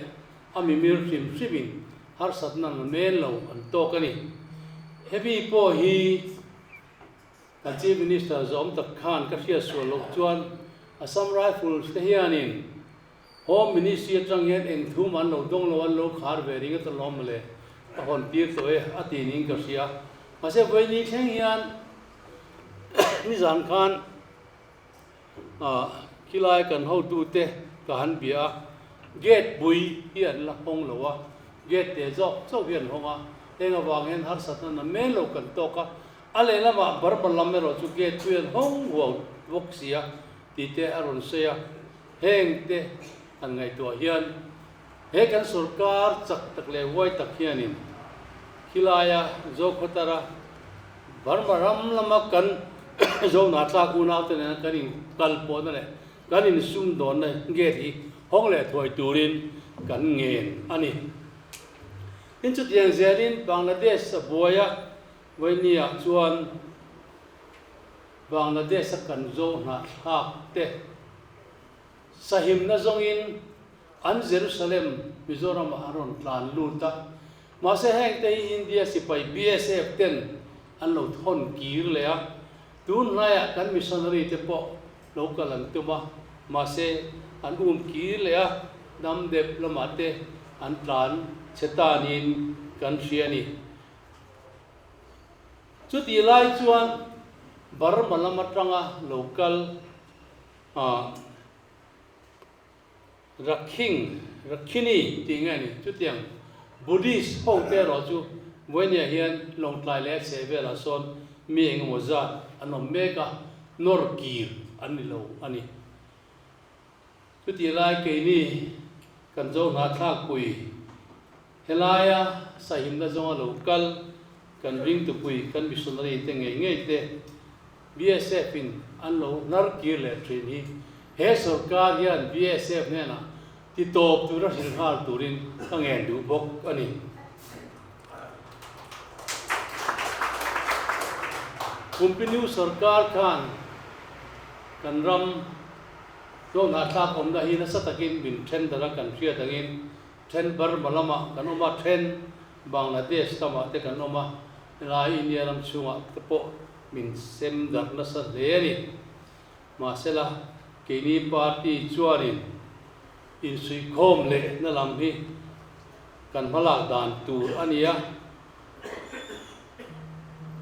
a mimir hrim hrimin harsatna na men lo an tawk a ni. Hemi pawh hi kan Chief Minister zawm tak khan ka hriat sual loh chuan Assam Rifles te hianin Home Ministry atang hian eng thum an lo dawng lo an lo khar ve ring ata lawm mawle ka hawn tir tawh e a ti niin ka hria. Mahse vawiin thleng hian nizan khan Khilai kan hotute ka han bia a, gate pui hi an la hawng lo a, gate te zawk chauh hi an hawng a, heng avang hian harsatna na men lo kan tawk a, a lehlamah Burma lam erawh chu gate pui an hawng huau bawk si a tih te a rawn sawi a, heng te han ngaihtuah hian he kan sorkar chak tak leh huai tak hianin khilaia Zokhawtara Burma ram lama kan Zona tlak unaute nena kan inkal pawhna leh kan insumdawnna gate hi hawng leh thuai turin kan ngen a ni. Tin, chutiang zelin Bangladesh a buai a, Vawinia chuan Bangladesh a kan zo hnahthlak te sahimna zawngin an Jerusalem Mizoramah an rawn tlan lut a, mahse heng te hi India sipai BSF ten an lo thawn kir leh a, tun hnaiah kan missionary te pawh lo kal an tum a, mahse an um kir leh a, dam dep lamah te an tlan che tanin kan hria a ni. Chutih lai chuan Burma lam atanga lo kal a. Rakhing, Rakhini tih nge ni? Chutiang Buddhist ho te erawh chu Vawinia hian Lawngtlai leh a chheh velah sawn mi eng emaw zat an awm mek a, nawr kir an ni lo a ni. Chutih lai keini kan zo hnahthlakpui helaia sahimna zawnga lo kal kan ringtupui kan missionary te ngei ngei te BSF in an lo hnar kir leh thin hi he sorkar hian BSF hnenah ti tawp tura hrilh nghal turin ka ngen duh bawk a ni. Kumpinu sorkar khan kan ram tlawmhnah thlak awmna hi nasa takin min then darh a kan hriat angin then Burma lamah kan awm a, then Bangladesh lamah te kan awm a, helai India ram chhungah te pawh min sem darh nasa hle a ni. Mahsela, keini party chuanin insuihkhawm leh na lam hi kan hmalak dan tur a ni a.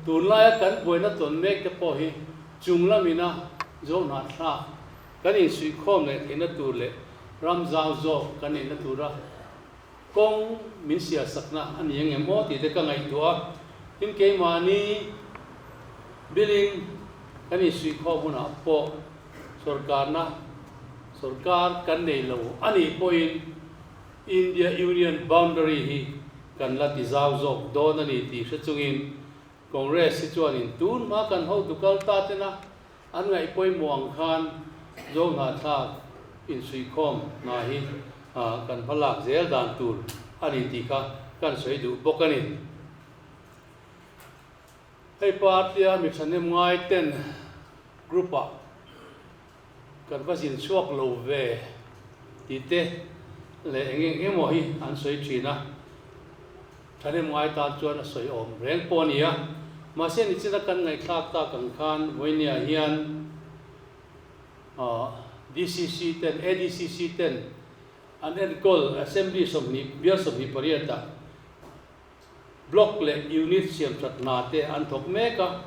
Tunlaia kan buaina tawn mek te pawh hi chung lamina zohnahthlak kan insuihkhawm leh theihna tur leh ram zau zawk kan neihna tura kawng min sialsakna a ni ang em aw tih te ka ngaihtuah a, tin keimahni billing. Kan insuihkhawm hunah pawh sorkarna sorkar kan nei lo a nih pawhin India Union boundary hi kan la ti zau zawk dawn a ni tih hre chungin Congress hi chuanin tun hma kan hotu kal ta tena an ngaih pawimawh ang khan Zohnahthlak insuihkhawm hna hi kan hma lak zel dan tur a ni tih kha kan sawi duh bawk a ni. Hei party-a mi thahnem ngai ten group-ah kan va zin chhuak lo ve tih te leh eng eng emaw hi an sawi thin a, thahnem ngai tan chuan a sawi awm reng pawh a ni a. Mahse nichina kan ngaihthlak tak ang khan vawinia hian DCC ten, ADCC ten an enkawl Assembly 20, bial 28 ah Block leh Unit siam that hna te an thawk mek a,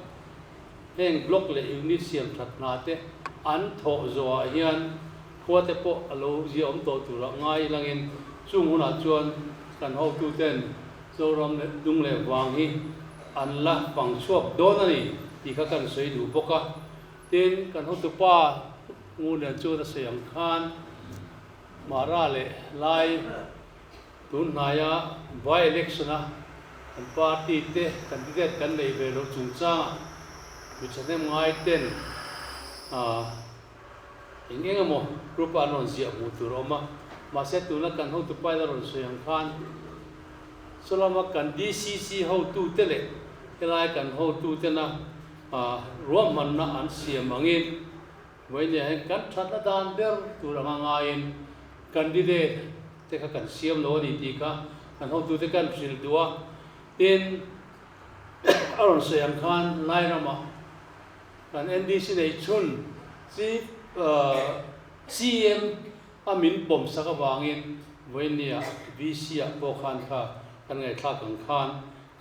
heng Block leh Unit siam that hna te an thawh zawhah hian khua te pawh a lo ziahawm tawh turah ngai langin chung hunah chuan kan hotuten Zoram leh Dung leh Vang hi an la fang chhuak dawn a ni tih kha kan sawi duh bawk a. Tin, kan hotupa Ngunlian chuan a sawi ang khan Mara leh Lai, Tun hnaia by-election-a kan party te candidate kan neih ve loh chungchangah mi thahnem ngai ten eng eng emaw group-a an rawn ziah hmuh tur a awm a. Mahse tuna kan hotu paila rawn sawi ang khan sawlama kan DCC hotute leh helai kan hotutena ruahmanna an siam angin Vawinia hian kan thatna dan ber tur anga ngaiin candidate te kha kan siam lo a ni tih kha kan hotute kan hrilh duh a. Tin, a rawn sawi ang khan Lairamah kan NDC neih chhun Chief CM a min pawm sak avangin Vawinia VC ah pawh khan kha kan ngaihthlak ang khan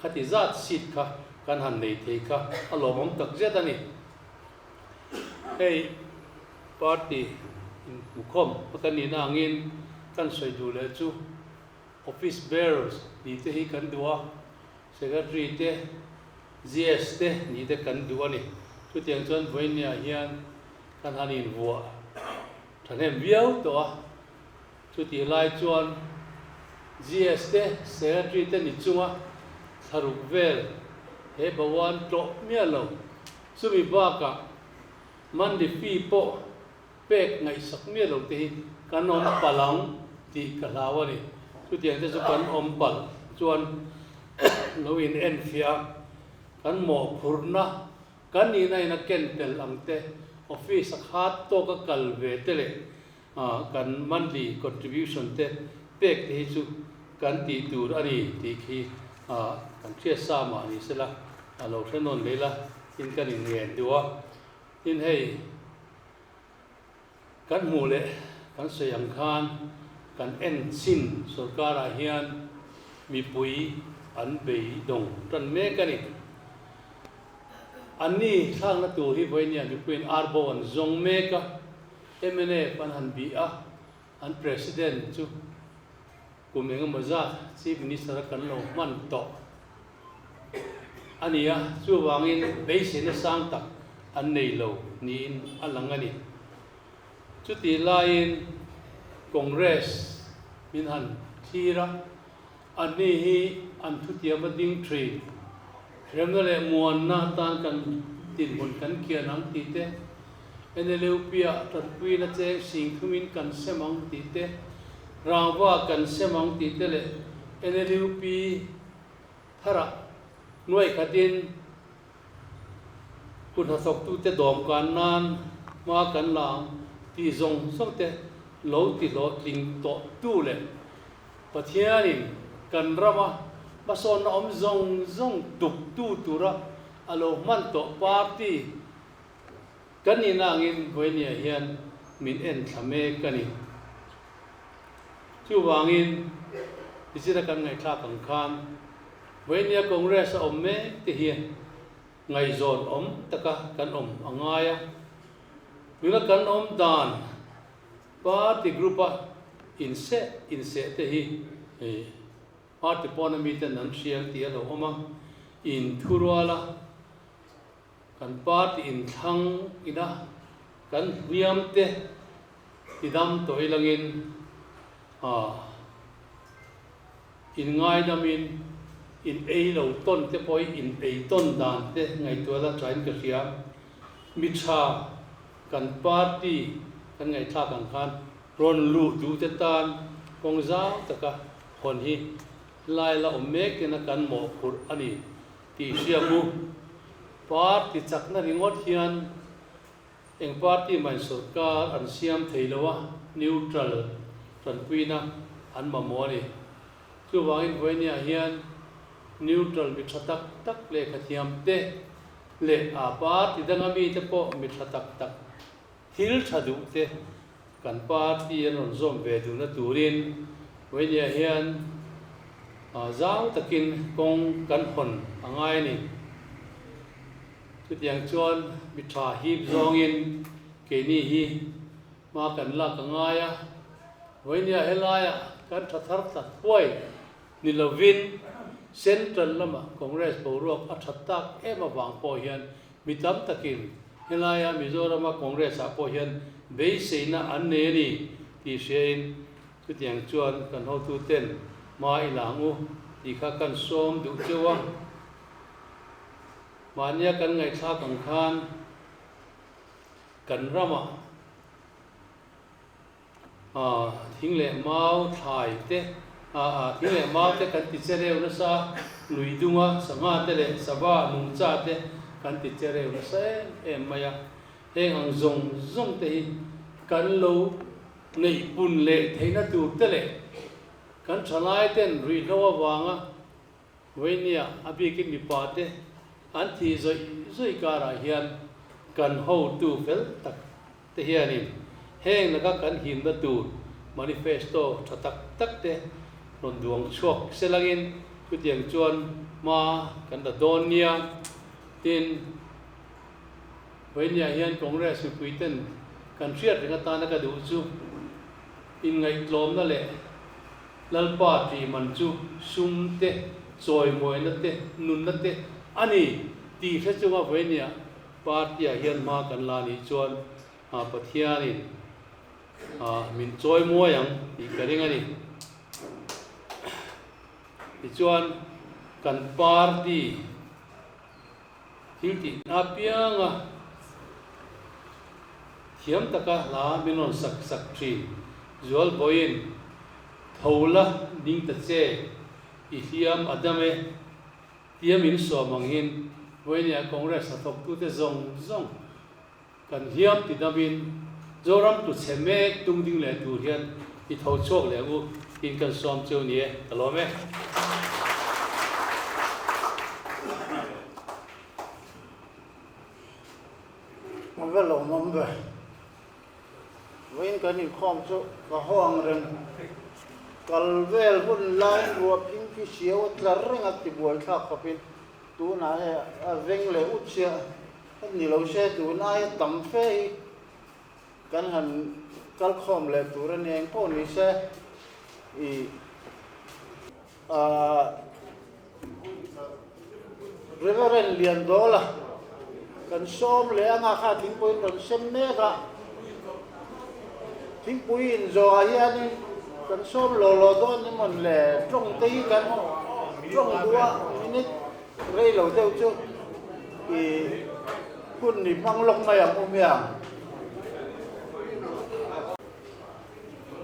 khati zat seat kha kan han nei thei kha a lawmawm takzet a ni. Hei party inhmukhawm a kan nihna angin kan sawi duh leh chu office bearers nih te hi kan duh a, secretary te, GS te nih te kan duh a ni. Chutiang chuan vawinia hian kan han invuah thahnem viau tawh a, chutih lai chuan GS te, secretary te ni chunga thlaruk vel he Bhawan tlawh miah lo. Chumi bakah monthly fee pawh pek ngaihsak miah lo te hi kan awm palh ang tih ka hlau a ni. Chutiang te chu kan awm palh chuan lo in enfiah a, kan mawhphurhna kan nihna in a ken tel ang te, office a khat tawka kal ve te leh kan monthly contribution te pek te hi chu kan tih tur a ni tih khi kan hriat sa mah ni sela a lo hre nawn leh ila tin kan inngen duh a. Tin hei kan hmuh leh kan sawi ang khan kan en chin sorkarah hian mipui an beidawng tan mek a ni. Anni thlakna tur hi vawinia mipuiin arbo an zawng mek a. Mnf an han bih a, an President chu kum engemaw zat Chief Minister a kan lo hman tawh a ni a, chuvangin beiseina sang tak an nei lo niin a lang a ni. Chutih laiin Congress min han thlir a, anni hi an thutiam a ding thin, remna leh muanna atan kan dinhmun kan kian ang tih te, NLUP-ah tanpuina cheng sing thumin kan sem ang tih te, rangva kan sem ang tih te leh NLUP tharah nuai khatin kut hnathawktute dawmkan nan hma kan la ang tih zawng zawng te lo ti hlawhtling tawh tu leh Pathianin kan rama hmasawnna awm zawng zawng tuktu tura a lo hman tawh party Kan nihna angin Vawinia hian min en thla mek a ni. Chuvangin, tichina kan ngaihthlak ang khan Vawinia Congress a awm mek te hian ngaihzawn awm taka kan awm a ngai a. Tuna kan awm dan party group-a inseh inseh te hi party pawna miten an hriang tih a lo awm a, inthuruala. Kan party inthlang ina kan hniam te tidam tawh ilangin in ngaidamin in ei lo tawn te pawh hi in ei tawn dan te ngaihtuah la thain ka hria. Mi tha kan party kan ngaihthlak ang khan rawn luh duh te tan kawng zau taka hawn hi lai la awm mek tena kan mawhphurh a ni tih hria mu. Party chakna ringawt hian eng party mahin sorkar an siam thei lo a, neutral tanpuina an mamawh a ni. Chuvangin vawinia hian neutral mi tha tak tak lehkhathiam te leh a party danga mite pawh mi tha tak tak thil tha duh te kan party an rawn zawm ve duhna turin vawinia hian zau takin kawng kan hawn a ngai a ni. Chutiang chuan mi tha hip zawngin keini hi hma kan lak a ngai a, vawinia helaiah kan tha thar tlat huai ni lovin Central lama Congress boruak a that tak em avang pawh hian mi tam takin helaia Mizorama Congress-ah pawh hian beiseina an nei a ni tih hriain chutiang chuan kan hotuten hma i la ang u tih kha kan sawm duh cheu a. Mahnia kan ngaihthlak ang khan kan ramah thing leh mau thlai te thing leh mau te kan ti che reu nasa, lui dunga sangha te leh sava nungcha te kan ti che reu nasa em em mai a. Heng ang zawng zawng te hi kan lo neih pun leh theihna tur te leh kan thalai ten ruihhlo avanga Vainia a bikin mipa te an thih zawih zawih karah hian kan hotu fel tak te hianin heng laka kan himna tur manifesto tha tak tak te rawn duang chhuak se langin chutiang chuan hma kan la dawn nia. Tin, Vainia hian Congress mipui ten kan hriat reng atana ka duh chu inngaihtlawmna leh Lalpa tih man chu sum te, chawimawina te, nunna te a ni tih hre chunga vawinia party-ah hian hma kan la nih chuan Pathianin min chawimawi ang tih ka ring a ni. Tichuan kan party thil tihna apianga thiam taka hla min rawn sak sak thin. Zual vawiin tho la ding ta che, i hliam a dam e, tia min sawm ang hin vawinia Congress hnathawktute zawng zawng kan hliam ti damin Zoram tu chhe mek tung ding leh tur hian i tho chhuak leh ang u tiin kan sawm cheu ni e, ka lawm e. A va lawmawm ve. Vawiin kan inkhawm chu ka haw ang reng. Kal vel hun laiin ruah phing khi siau a tlar reng a ti buaithlak khawpin tunah hei a veng leh ut chiah a ni lo se tun aia tam fe hi kan han kal khawm leh tur a ni eng pawh ni se i Ahh Reverend Liandawla kan sawm leh anga kha thingpui in rawn sem mek a, thingpui in zawhah hianin kan sawm law law dawn ni mawn le tawng te hi kan tawng duh a minute rei lo deuh chu ih hun ni hmang lawk mai ang u miang.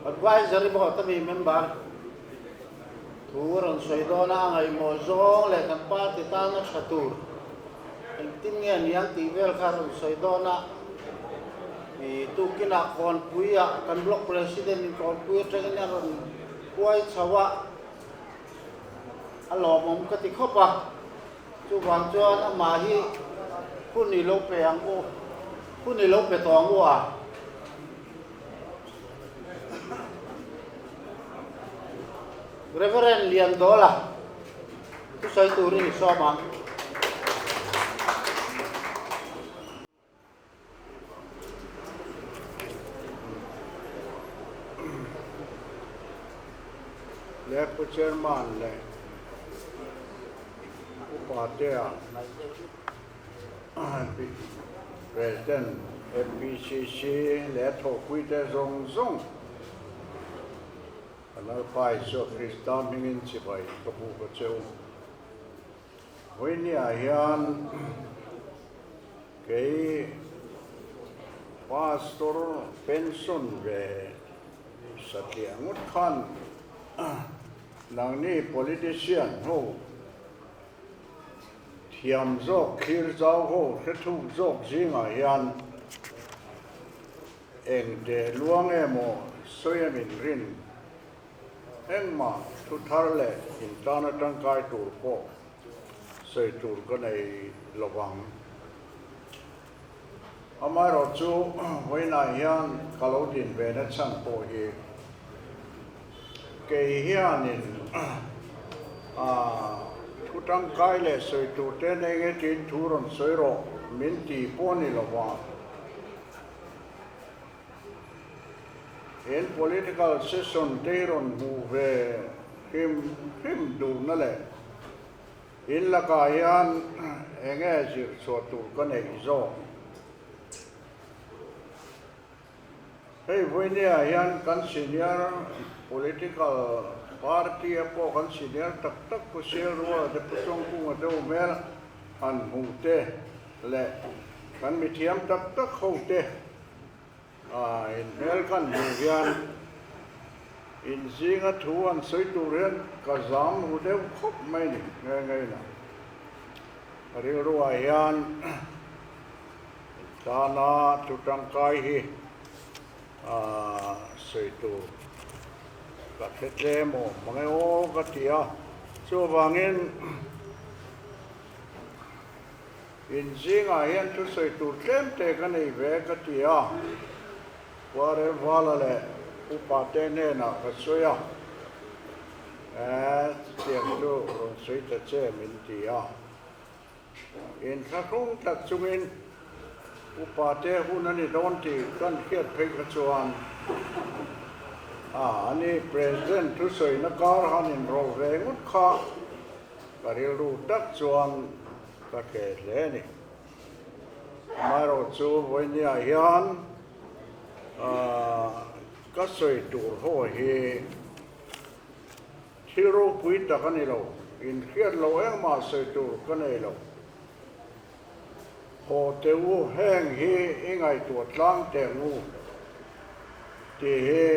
Advisory Board a mi member thu a rawn sawi dawn a, a ngaihmawh zawng leh kan party tana tha tur engtin nge a niang tih vel kha a rawn sawi dawn a. Ih tukinah Kawnpuiah kan Block President in Kawnpui atangin a rawn huai chho a, a lawmawm ka ti khawp a. Chuvang chuan amah hi hun i lo pe ang u, hun i lo pe tawh ang u a. Reverend Liandawla thusawi turin i sawm ang. Le Pu Chairman leh Upa te ah. President MPCC leh thawhpuite zawng zawng ka Lalpa Isua Krista hmingin chibai ka buk a che u. Vawinia hian kei Pastor pension ve satliah ngawt khan nangni politician ho thiam zawk thlir zau ho hre thuk zawk zingah hian eng teh luang emaw sawi a min rin Engmah thu thar leh intana tangkai tur pawh sawi tur ka nei lo vang. Amaherawhchu vawiinah hian ka lo din ve na chhan pawh hi kei hianin thu tangkai leh sawi tur te nei nge tiin thu rawn sawi rawh min ti pawh a ni lo va. He political session te hi rawn hmuh ve hrim hrim duhna leh in lakah hian enge zir chhuah tur ka neih zawk. Hei vawinia hian kan senior political party a pawh kan senior tak tak Pu Sialruala te Pu Chawngkunga te u hmel han hmuh te leh kan mithiam tak tak ho te In hmel kan hmuh hian in zinga thu an sawi tur hian ka zam ru deuh khawp mai ni nghe nghe ina. Ka rilruah hian tana thu tangkai hi sawi tur ka hre tlem awm mang e aw ka ti a, chuvangin In zingah hian thusawi tur tlem te ka nei ve ka ti a, Khuarelvala leh upa te hnenah ka sawi a, Eh, chutiang chu rawn sawi ta che min ti a. Inthlahrung tak chungin upa te hun a ni dawn tih kan hriat phei kha chuan a, ani President thusawina kar han inrawlh ve ngawt kha ka rilru tak chuan Ka hle hle a ni. Amaherawh chu vawinia hian ka sawi tur ho hi thil ropui tak a ni lo, inhriat lo engmah sawi tur ka nei lo. Haw teh u, heng hi i ngaihtuah tlang teh ang u tih hi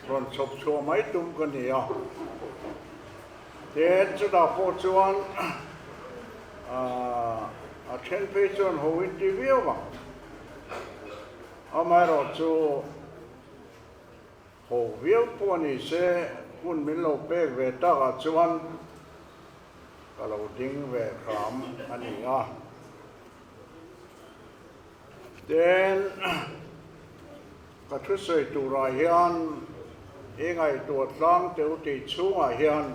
rawn chhawp chhuah mai tum ka ni a. Tin, chutah pawh chuan a then phei chuan ho in ti viau ang. Amaherawhchu ho viau pawh ni se hun min lo pek ve takah chuan ka lo ding ve hram a ni a. Tin, ka thusawi turah hian i ngaihtuah tlang teu tih chhungah hian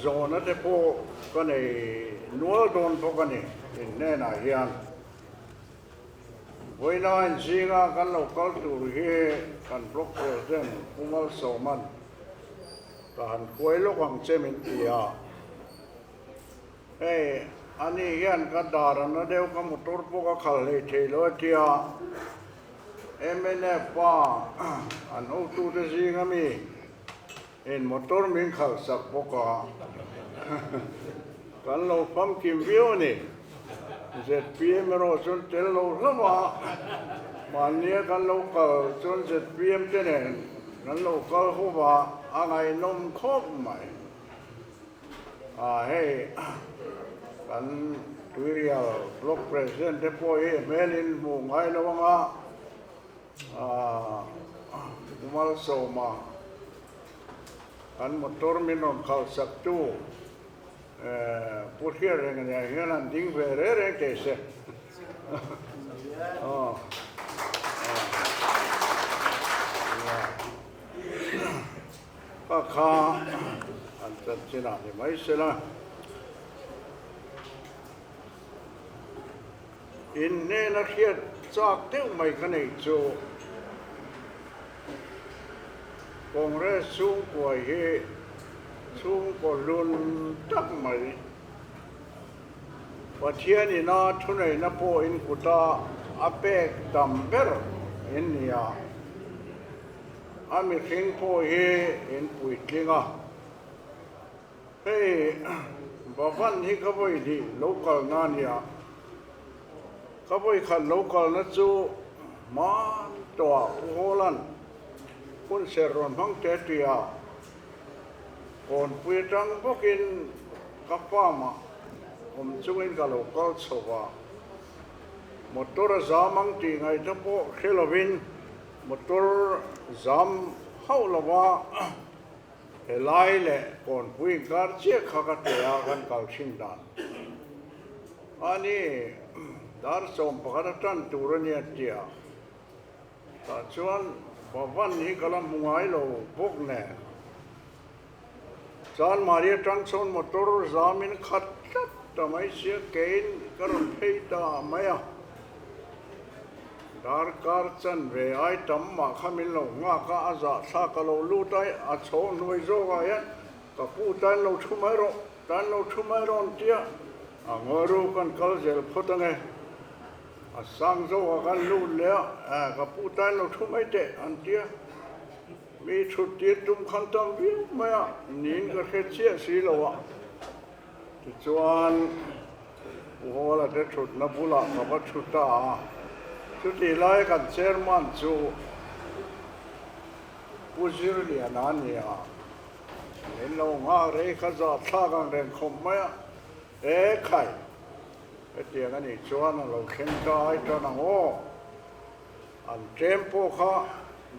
zawhna te pawh ka nei nual dawn bawk a ni in hnenah hian. Vawiina inzinga kan lo kal tur hi kan Block President Pu Malsawma'n ka han hruai lawk ang che min ti a. Hei, ani hian ka dar a na deuh, ka motor pawh ka khal hlei thei lo a tia. Mnf pa an hotute zing ami in motor min khalh sak bawk a, kan lo famkim viau a ni. Zpm erawh chuan tel lo hlauh a, mahnia kan lo kal chuan zpm te nen kan lo kal ho va, a ngaihnawm khawp mai. Hei kan Tuirial Block President te pawh hi hmelin hmuh ngai lo anga Malsawma kan motor min rawn khalh sak tu Pu Hriatrenga nen hian an ding ve reng reng teh se. Ka kha an chanchin ah ni mai se la. In hnena hriat chak deuh mai ka neih chu Congress chhungkua hi chhungkaw hlun tak mai. Pathian ina thuneihna pawh in kuta a pek tam ber in ni a, a mihring pawh hi in puitling a. Hei Bhavan hi ka vawi hnih lo kalna a nia. Ka vawi khat lo kalna chu hman tawhah Pu Hawlan hun ser rawn hmang te tia kawnpui atang bawkin ka farm ah awm chungin ka lo kal chho va. Motor a zam ang tih ngaihna pawh hre lovin motor zam hauh lova Helai leh kawnpui inkar chiah kha ka tle a, kan kal thin dan a ni. Dar 11 a tan tur a nia tia tah chuan Bhavan hi ka la hmu ngai lo bawk nen. Chan Maria tan chuan motor zamin khat tlat ta mai sia kein ka rawn phei ta mai a. Darkar chanve ai tam mah kha min lo nghak a, a zahthlak a lo lut a, a chho hnuai zawkah hian ka pu tan lo thu mai rawh, tan lo thu mai rawh an tia, a ngawi ru kan kal zel phawt ange, a sang zawkah kan lut leh a, ka pu tan lo thu mai teh an tia, mi thut tir tum khan tam viau mai a, niin ka hre chiah si lo a. Tichuan, Pu Hawla te thutna bulah ka va thu ta a, chutih lai kan chairman chu Pu Zirliana a ni a, min lo nghak rei kha zah thlak ang reng khawp mai a, E khai, hetiang a nih chuan a lo thleng ta ai tan ang aw, an tlem pawh kha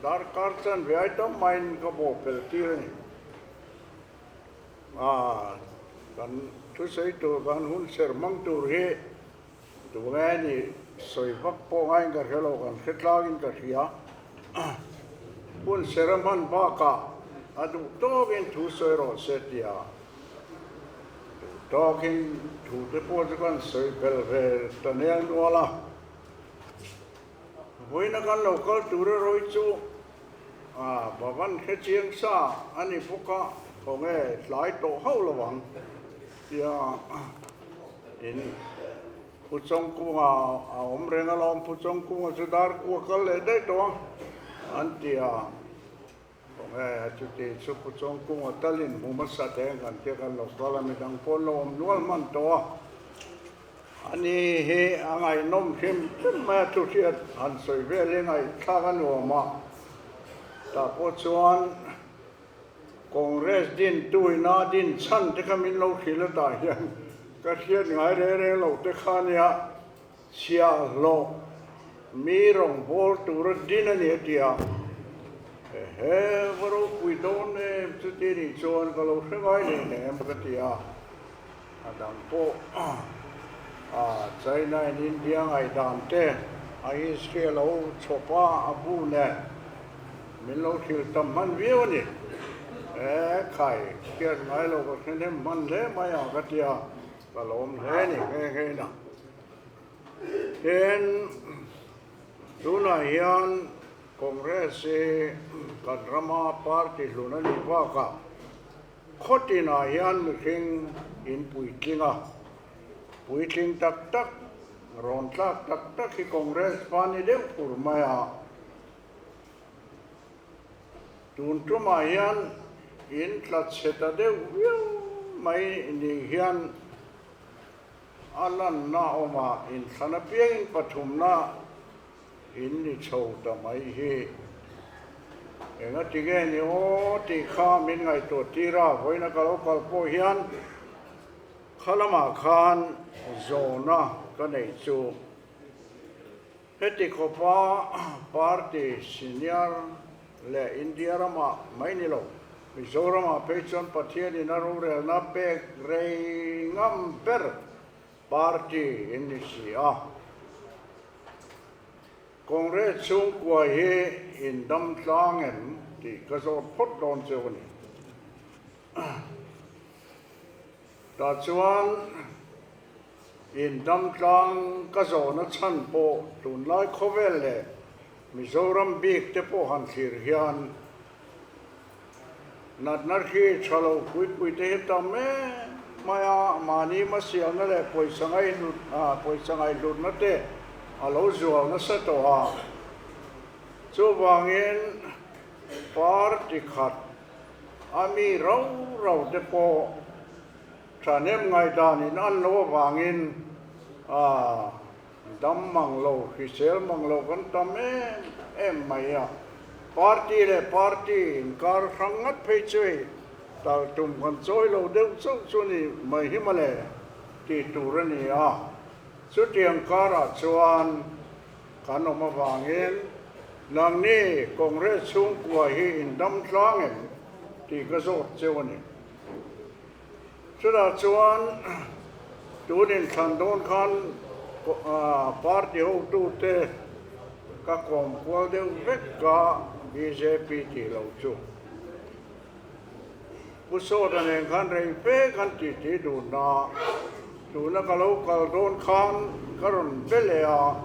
darkar chanve ai tam maiin ka bawhpelh tir a ni. A, kan thusawi tur, kan hun ser hmang tur hi tunge ni sawi vak pawh ngaiin ka hre lo, kan hre tlangin ka hria. Hun ser a hman bakah a duh tawkin thu sawi rawh se tia duh tawkin thu te pawh chu kan sawi bel ve ta nel nual a. Vawiina kan lo kal tur erawh hi chu A, Bhavan hre chiang sa a ni bawk a, khawnge tlai tawh hauh lo ang tia in Pu Chawngkunga a awm reng alawm, Pu Chawngkunga chu dar kua kal leh daih tawh a an ti a, khawnge chuti chu Pu Chawngkunga talin hmu hmasa teh kan tia kan lo kal a, midang pawh an lo awm nual hman tawh a. Ani hi a ngaihnawm hrim hrim mai a, thu hriat han sawi vel hi ngaihthlak a nuam a, tah pawh chuan Congress din tuina din chhan te kha min lo hrilh a tah hian ka hriat ngai reng reng lo te kha nia chhiahhlawh mi rawngbâwl tura din a ni a ti a, ehe va ropui dawn em chuti nih chuan ka lo hre ngai leh leh em ka ti a. A dang pawh China in India ngaihdan te a history a lo chhawp a, a bu nen min lo hrilh tam hman viau a ni. E khai, hriat ngai lo ka hre hnem hman hle mai a ka ti a, ka lawm hle a ni nghe nghe na. Tin, tunah hian Congress hi kan rama party hlun a nih bakah Khawtinah hian mihring in puitling a, puitling tak tak, rawn tlak tak tak hi Congress pa ni deuh fur mai a. Tun tumah hian in tla chhe ta deuh viau mai ni hian a lanna awmah inthlan apiangin pathumna In ni chho ta mai hi. Engati nge ni aw tih kha min ngaihtuah tir a, vawiina ka lo kal pawh hian kha lamah khan zawhna ka neih chu. Heti khawpa party senior leh India ramah mai ni lo, Mizoramah phei chuan Pathianin a rorelna pek rei ngam ber Party in ni si a. Congress chhungkua hi in dam tlang em tih ka zawt phawt dawn cheu a ni. Tah chuan in dam tlang ka zawhna chhan pawh tunlai khawvel leh Mizoram bik te pawh han thlir hian natna hri tha lo puipui te hi tam em mai a. Mahni hmasialna leh pawisa ngaihhlut pawisa ngaihhlutna te a lo zual nasa tawh a. Chuvangin party khat a mi rau rau te pawh thahnem ngaihdanin an lo avangin dam mang lo, hrisel mang lo kan tam em em mai a. Party leh party inkar hrang ngat phei chu hei tal tum kan chawi lo deuh chauh chu ni mai hi mawle tih tur a ni a. Chutiang karah chuan kan awm avangin nangni Congress chhungkua hi in dam tlang em tih ka zawt cheu a ni. Chutah chuan tun inthlan dawn khan party hotute ka kawm kual deuh vek a, bjp tih lo chu. Pu Sawta nen khan rei fe kan titi dun a, tuna ka lo kal dawn khan ka rawn be leh a,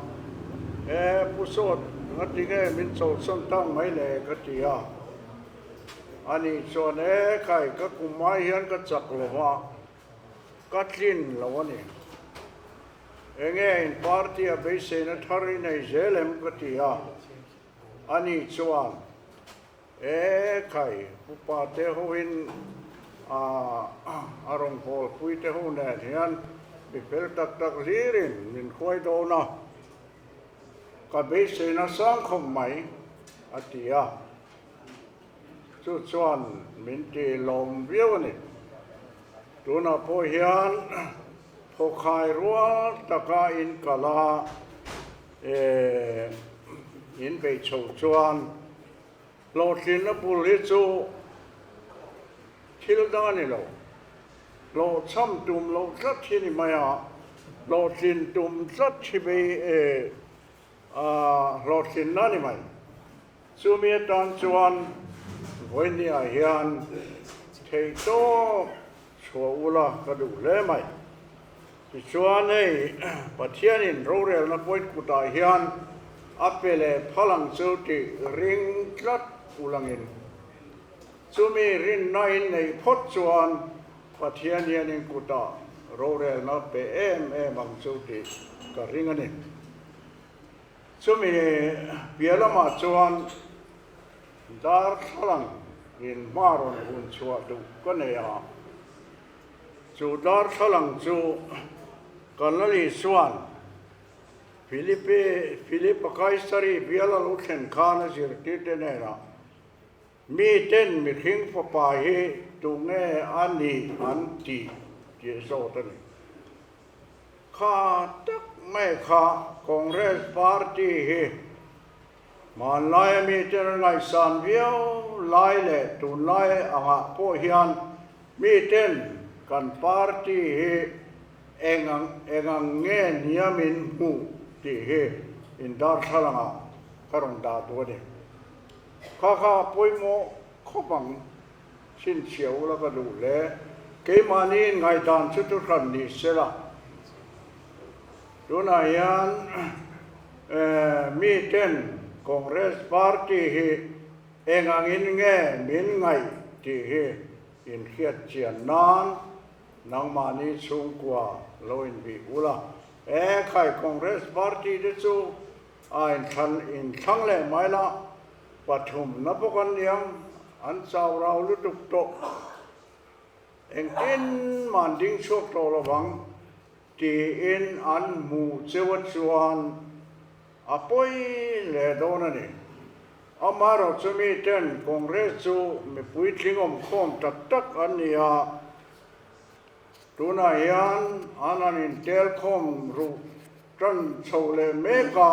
E Pu Sawt, ngatinge min chawlhsawn tang mai le ka ti a. A nih chuan e khai ka kum ai hian ka chak lo va, ka tlin lo a ni. Enge in party a beiseina thar i nei zel em ka ti a. A nih chuan e khai upa te hoin a a rawngbâwl pui te ho nen hian mi fel tak tak hlirin min hruai dawn a, ka beiseina sang khawp mai a ti a. Chu chuan min ti lawm viau a ni. Tunah pawh hian thawkhai rual taka in kal a, in beih chho chuan hlawhtlinna bul hi chu thil dang a ni lo. Hlawhchham tum loh tlat hi ni mai a, hlawhtlin tum tlat hi bei hlawhtlinna a ni mai. Chumi atan chuan vawinia hian theihtawp chhuah ula ka duh hle mai. Tichuan hei Pathianin rorelna point kutah hian a pe leh phal ang chu tih ring tlat ulangin chumi rinna in neih phawt chuan Pathian hianin kutah rorelna pe em em ang chu tih ka ring a ni. Chumi piah lamah chuan darthlalang in hma rawn hun chhuah duh ka nei a, chu darthlalang chu Kanali chuan Philippe Philipa Kaisari bial a lo thlen khan a zirtirte hnenah, Miten mihring fapa hi tunge a nih an ti tih zawt a ni. Kha tak mai kha Congress party hi hmanlaia miten an ngaihsan viau lai leh tunlai angah pawh hian miten kan party hi eng ang eng ang nge niamin hmuh tih hi indarthlalangah ka rawn dah duh a ni. Kha kha pawimawh khawp ang. Chhinchhiah ula ka duh hle. Keimahni in ngaihdan chu thu hran ni se la. Tunah hian mi ten Congress party hi eng angin nge min ngaih tih hi in hriat chian nan nangmahni chhungkua lo inbih ula. E khai Congress party te chu a inthlan inthlang leh mai la. Pathumna bawk an niang, an chau rau lutuk tawh. Engtin mah an ding chhuak tawh lo vang tiin an hmuh cheu a chuan a pawi hle dawn a ni. Amaherawh chu mi ten Congress chu mipui tling awm khawm tak tak an ni a, tunah hian an han intel khawm ruh tan chho leh mek a.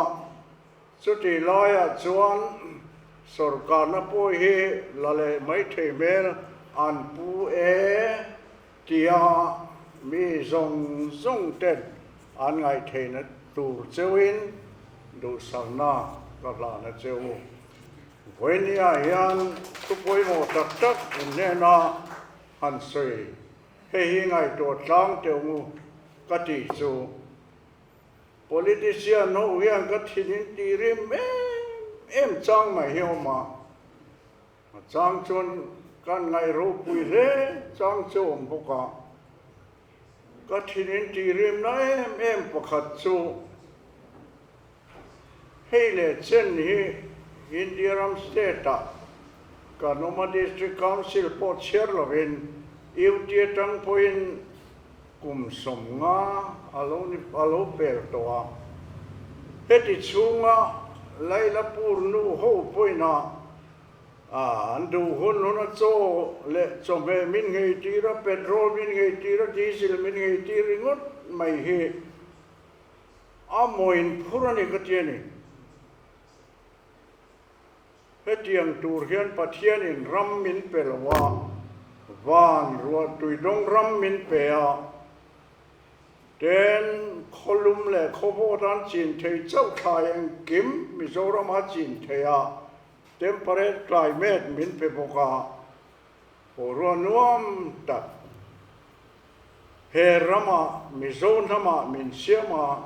Chutih laiah chuan sorkarna pawh hi la leh mai thei hmel an pu e tia mi zawng zawng ten an ngaihtheihna tur cheuhin duhsakna ka hlahna cheu. Vawinia hian thu pawimawh tak tak in hnena han sawi hei hi ngaihtuah tlang teuh ngu ka tih chu. Politician ho hian ka thin in tih rim em em chang mai hi awm a, a chang chuan kan ngaih ropui hle chang chu awm bawk a. Ka thin intihrimna em em pakhat chu hei leh chen hi India ram state ah kan awm a, District Council pawh chhiar lovin UT atang pawhin kum 50 a lo ni a lo pel tawh a. Heti chhunga Lailapur nu ho pawhin a An duh hun hun a chaw leh chawhmeh min nghei tir a, petrol min nghei tir a, diesel min nghei tir ringawt mai hi a mawiin phur a ni ka ti a ni. Hetiang tur hian Pathianin ram min pe lo a, van ruahtui dawng ram min pe a, Ten khawlum leh khawvawt an chin thei chauh thlai engkim Mizoram a chin thei a, temperate climate min pe bawk a, boruak nuam tak he ramah Mizo hnamah min siam a,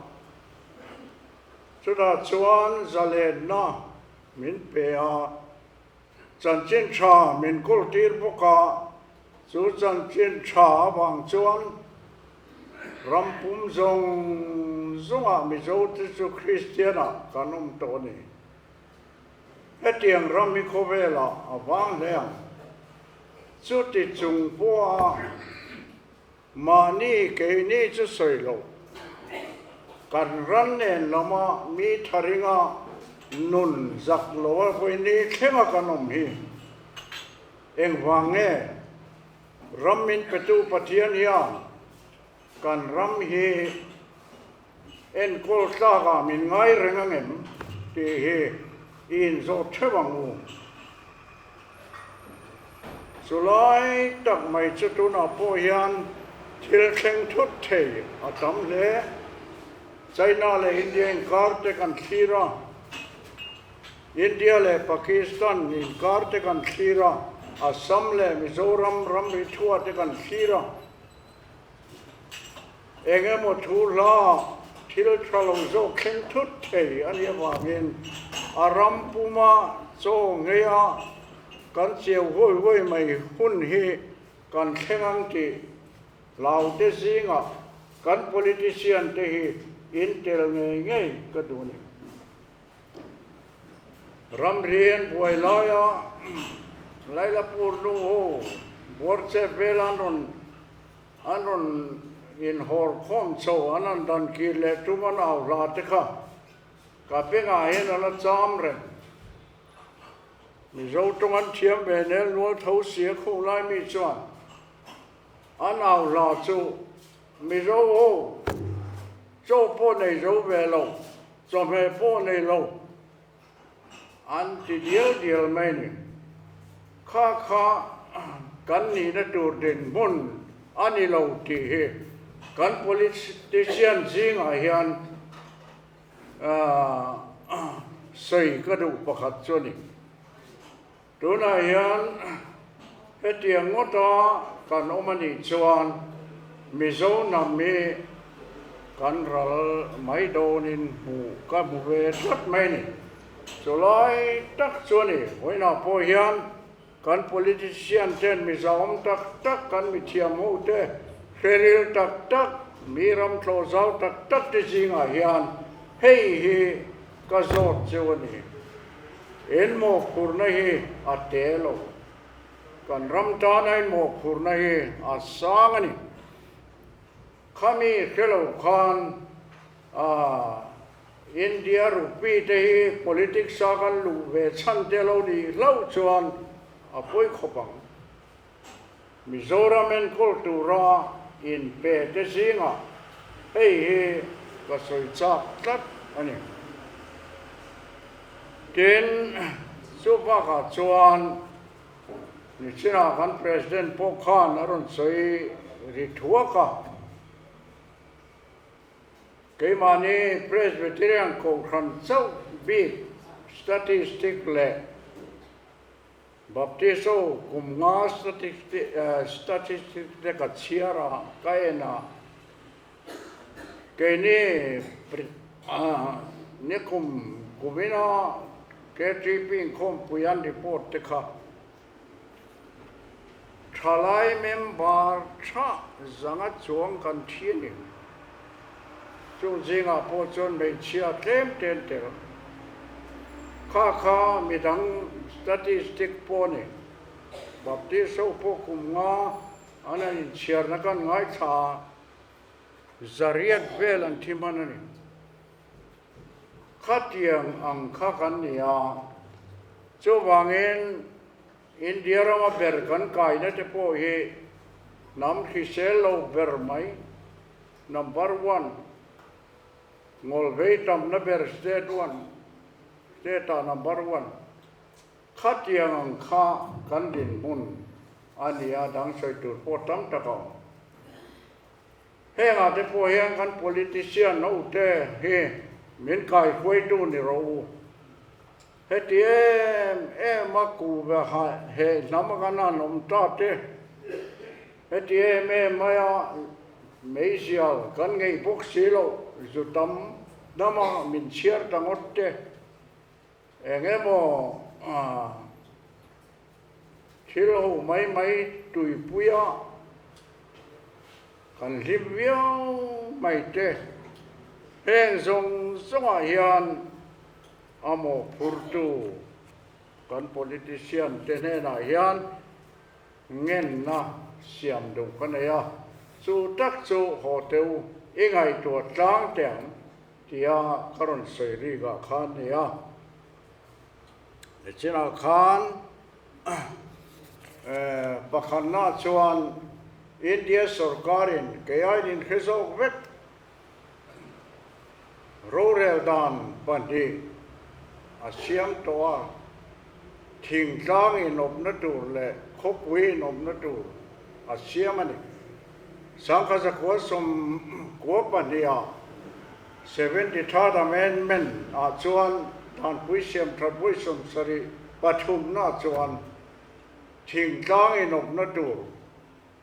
chutah chuan zalenna min pe a, chanchin tha min kultir bawk a, chu chanchin tha avang chuan Ram pum zawng zawngah Mizote chu Kristianah kan awm tawh a ni. Hetiang ram hi khawvelah a vang hle ang. Chuti chung pawha mahni keini chu sawi lo, kan ran nen lama mi tharinga nun zak loa vawiini thlenga kan awm hi engvang nge? Ram min petu Pathian hian kan ram hi enkawl tlakah min ngai reng ang em tih hi i inzawt theuh ang u. Chulai tak mai chu tunah pawh hian thil thleng thut thei a tam hle. China leh India inkar te kan thlir a. India leh Pakistan inkar te kan thlir a, Assam leh Mizoram ramri thua te kan thlir a. Eng emaw thu hla thil tha lo zawk thleng thut thei a nih avangin a ram puma chaw ngeia kan chiau huai huai mai hun hi kan thleng ang tih hlaute zingah kan politician te hi intel ngei ngei ka duh a ni. Ramrian buai laia Lailapur nu ho Buarchep vel an rawn an rawn inhawr khawm chho an han dan kir leh tum an au hla te kha ka bengah hian a la cham reng. Mizo tawng an thiam ve nel nual tho sia kho lai mi chuan an au hla chu Mizo ho chaw pawh nei zo ve lo. Chawhmeh pawh nei lo an ti dial dial mai ni. Kha kha kan nihna tur dinhmun a ni lo tih hi kan politician zingah hian sawi ka duh pakhat chu a ni. Tunah hian hetiang ngawta kan awm a nih chuan Mizo hnam hi kan ral mai dawnin hmuh ka hmu ve tlat mai a ni. Chulai tak chu a ni. Vawiinah pawh hian kan politician ten Mizoawm tak tak, kan mithiam ho te, hreril tak tak, mi ram thlawh zau tak tak te zingah hian hei hi ka zawt cheu a ni. In mawhphurhna hi a te lo. Kan ram tana in mawhphurhna hi a sang a ni. Khami hre lo khan India rupee te hi politics a kan luh ve chhan te lo nih hlauh chuan a pawi khawp ang. Mizoram enkawl tura inpe te zingah hei hi ka sawi chak tlat a ni. Tin, chu bakah chuan nichinah kan President pawh khan a rawn sawi ri thuak a, Keimahni Presbyterian Kohhran chauh bik statistic leh Baptisto kum nga statistic te ka chhiar a, ka en a, keini nikum kumina KTP inkhawmpui an report te kha. Thalai member tha zanga chuang kan thi a ni. Chung zingah pawh chuan hmeichhia tlem ten tel. Kha kha midang statistic pawh a ni. Baptist ho pawh kum nga an han inchhiarna kan ngaithla a, zariat vel an thi hman a ni. Khatiang ang kha kan ni a, chuvangin India rama ber kan kaina te pawh hi hnam hrisel lo ber mai, number one, ngawlvei tamna ber state one, state ah number one, khatiang ang kha kan dinhmun a ni a, dang sawi tur pawh tam tak a awm. Hengah te pawh hian kan politician ho te hi min kaihruaitu ni rawh u. Heti em em a ku ve he hnam a kan han awm ta te, heti em em maia meizial kan ngei bawk si loh zu tam hnama min chhiar ta ngawt te, eng emaw thil ho mai mai tuipuia kan hlim viau mai te, heng zawng zawngah hian A mawhphurtu kan politician te hnenah hian ngenna siam duh ka nei a, chu tak chu haw teh u, i ngaihtuah tlang teh ang tia ka rawn sawi rik ah khan ni a. Nichinah khan pakhatna chuan India sorkarin kei aiin inhre zawk vek Rorel dan pahnih a siam tawh a, thingtlang inawpna tur leh khawpui inawpna tur a siam a ni. Sangkhat zakua sawmkua pahniha 73rd Amendment ah chuan danpui siam that vawi 73 pathumna chuan thingtlang inawpna tur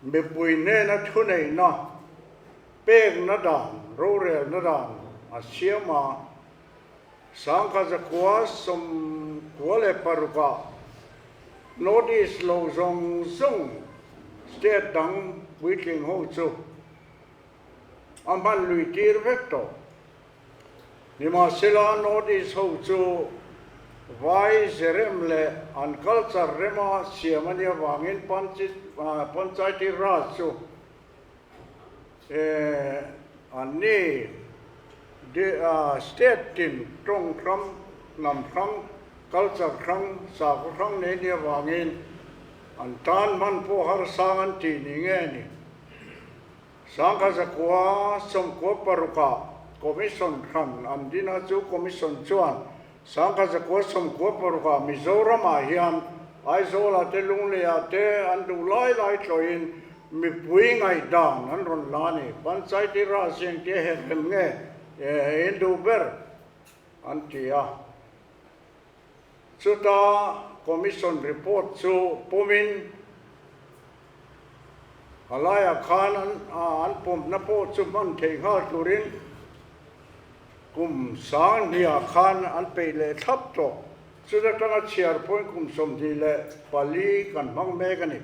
Mipui hnena thuneihna pekna dan, rorelna dan a siam a, 1996 ah North East lo zawng zawng state dang puitling ho chu a hman lui tir vek tawh. Nimahsela North East ho chu vai ze rem leh an culture rema siam a nih avangin Panchayati Raj chu an ni state tin tawng hrang, hnam hrang, culture hrang, sakhaw hrang nei nih avangin an tan hman pawh harsang an tih ni nge ni. 1996 ah Commission hran an din a, chu Commission chuan 1996 ah Mizoram ah hian Aizawl ah te Lunglei ah te an duh lai lai tlawhin mipui ngaihdan an rawn la a ni. Panchayati Raj hi engtia herhem nge in duh ber an ti a. Chuta Commission report chu pawmin a laiah khan an pawmna pawh chu hman theih nghal turin kum sang hniah khan an peih leh thlap tawh. Chuta tanga chhiar pawhin kum 24 kan hmang mek a ni.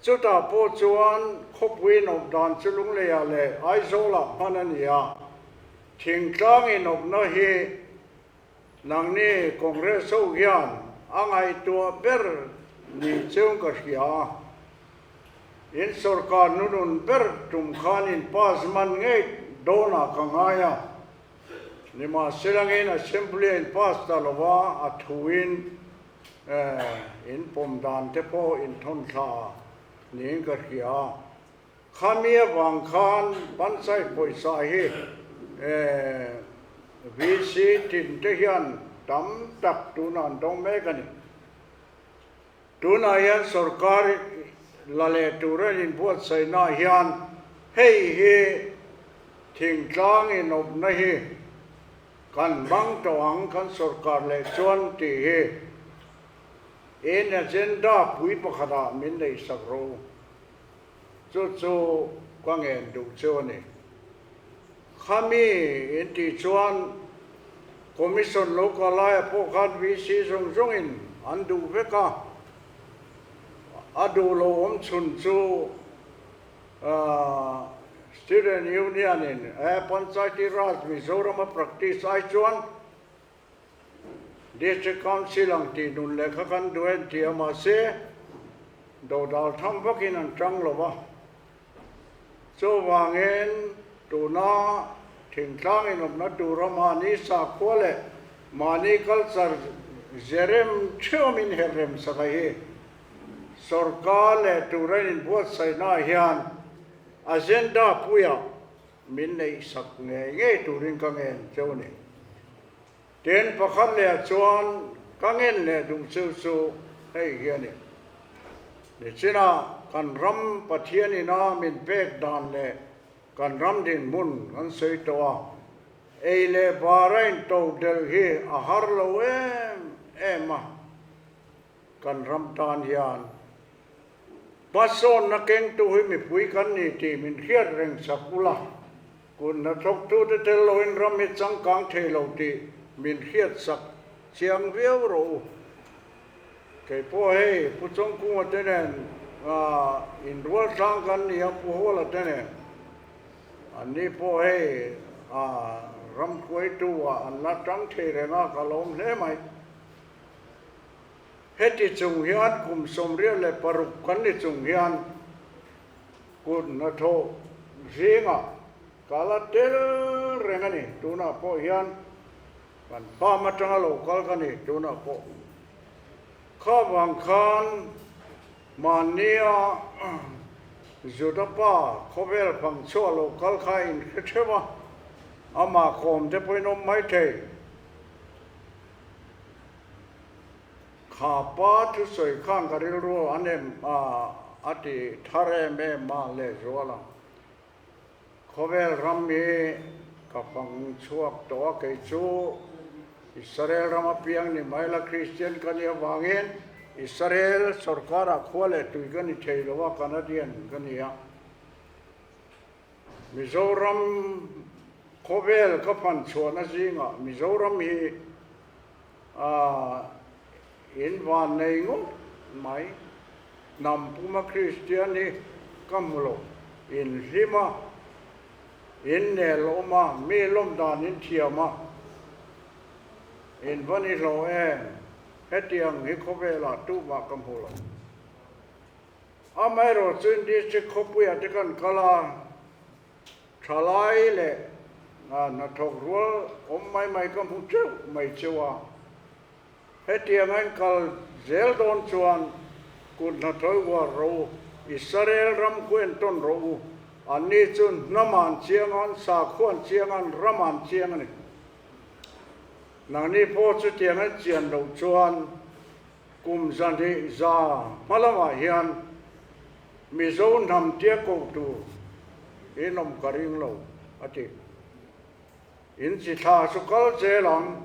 Chutah pawh chuan khawpui inawp dan chu Lungleiah leh Aizawlah hman a ni a, thingtlang inawpna hi Nangni Congress ho hian a ngaihtuah ber ni cheu ka hria a, in sorkar nunun ber tum khan in pass man ngei dawnah ka ngai a, nimahselangin Assembly a in pass ta lova a thuin in pawm dan te pawh in thawn thla niin ka hria a. Khami avang khan Panchayat pawisa hi VC tin te hian tam tak tunah an dawng mek a ni. Tunah hian sorkar la leh tur an inbuatsaihnaah hian hei hi thingtlang inawpna hi kan hmang tawh ang kan sorkar leh chuan tih hi in agenda pui pakhatah min neihsak rawh u. Chu chu ka ngen duh chu a ni. Khami in tih chuan Commission lo kal laia pawh khan VC zawng zawngin an duh vek a. A duh lo awm chhun chu Student Union in Panchayati Raj Mizoram a practice ai chuan District Council ang tih nun lehkha kan duh en ti a, mahse dodal tham vakin an tang lo va. Chuvangin tuna thingtlang inawmna tura mahni sakhua leh mahni culture zerem theumin herrem saka hi Sorkar leh tura inbuatsaihnaah hian agenda puia min neihsak ngei ngei turin ka ngen cheu a ni. Tin, pakhat leh ah chuan ka ngen leh duh cheu chu hei hi a ni. Nichinah kan ram Pathian ina min pek dan leh kan ram dinhmun kan sawi tawh a, ei leh bar a into delh hi a har lo em em a. Kan ram tan hian hmasawnna kengtu hi mipui kan ni tih min hriat reng chak ula, kut hnathawktute tel loin ram hi changkang thei lo tih min hriat sak chiang viau rawh u. Kei pawh hei Pu Chawngkunga te nen inrual tlang kan ni a, Pu Hawla te nen anni pawh hei ram hruaitu ah an la tang thei reng a, ka lawm hle mai. Heti chung hian kum 86 kan ni chung hian kut hnathawh zingah ka la tel reng a ni. Tunah pawh hian kan farm atanga lo kal ka ni tunah pawh. Kha vang khan mahnia Juda pa khawvel fang chhuah lo kal kha a inhre theuh a, amah kawm te pawhin awm maithei. Kha pa thusawi khan ka rilru an em a, a ti thar em em a lehzual ang. Khawvel ram hi ka fang chhuak tawh a, kei chu Israel ram apiang ni mai la Kristian ka nih avangin Israel sorkarah khua leh tui ka ni thei lo a, Canadian ka ni a. Mizoram khawvel ka fan chhuahna zingah Mizoram hi a in van nei ngawt mai. Hnam puma Kristian hi ka hmu lo. In hlim a, in nel awm a, mi lawm dan in thiam a, in va ni hlawh em? Hetiang hi khawvelah tumah ka hmu lo. Amaherawh chuan District khawpuiah te kan kal a, thalai leh hnathawk rual awm mai mai ka hmu teuh mai cheu a. Hetiang a in kal zel dawn chuan kut hnathawih uar rawh u, Israel ram khu entawn rawh u, anni chu hnam an chiang a, an sakhua an chiang a, an ram an chiang a ni. Nangni pawh chutiang a in chian loh chuan Kum zahnih za hma lamah hian Mizo hnam tia koh tur in awm ka ring lo, a ti. In chi thla chu kal zel ang,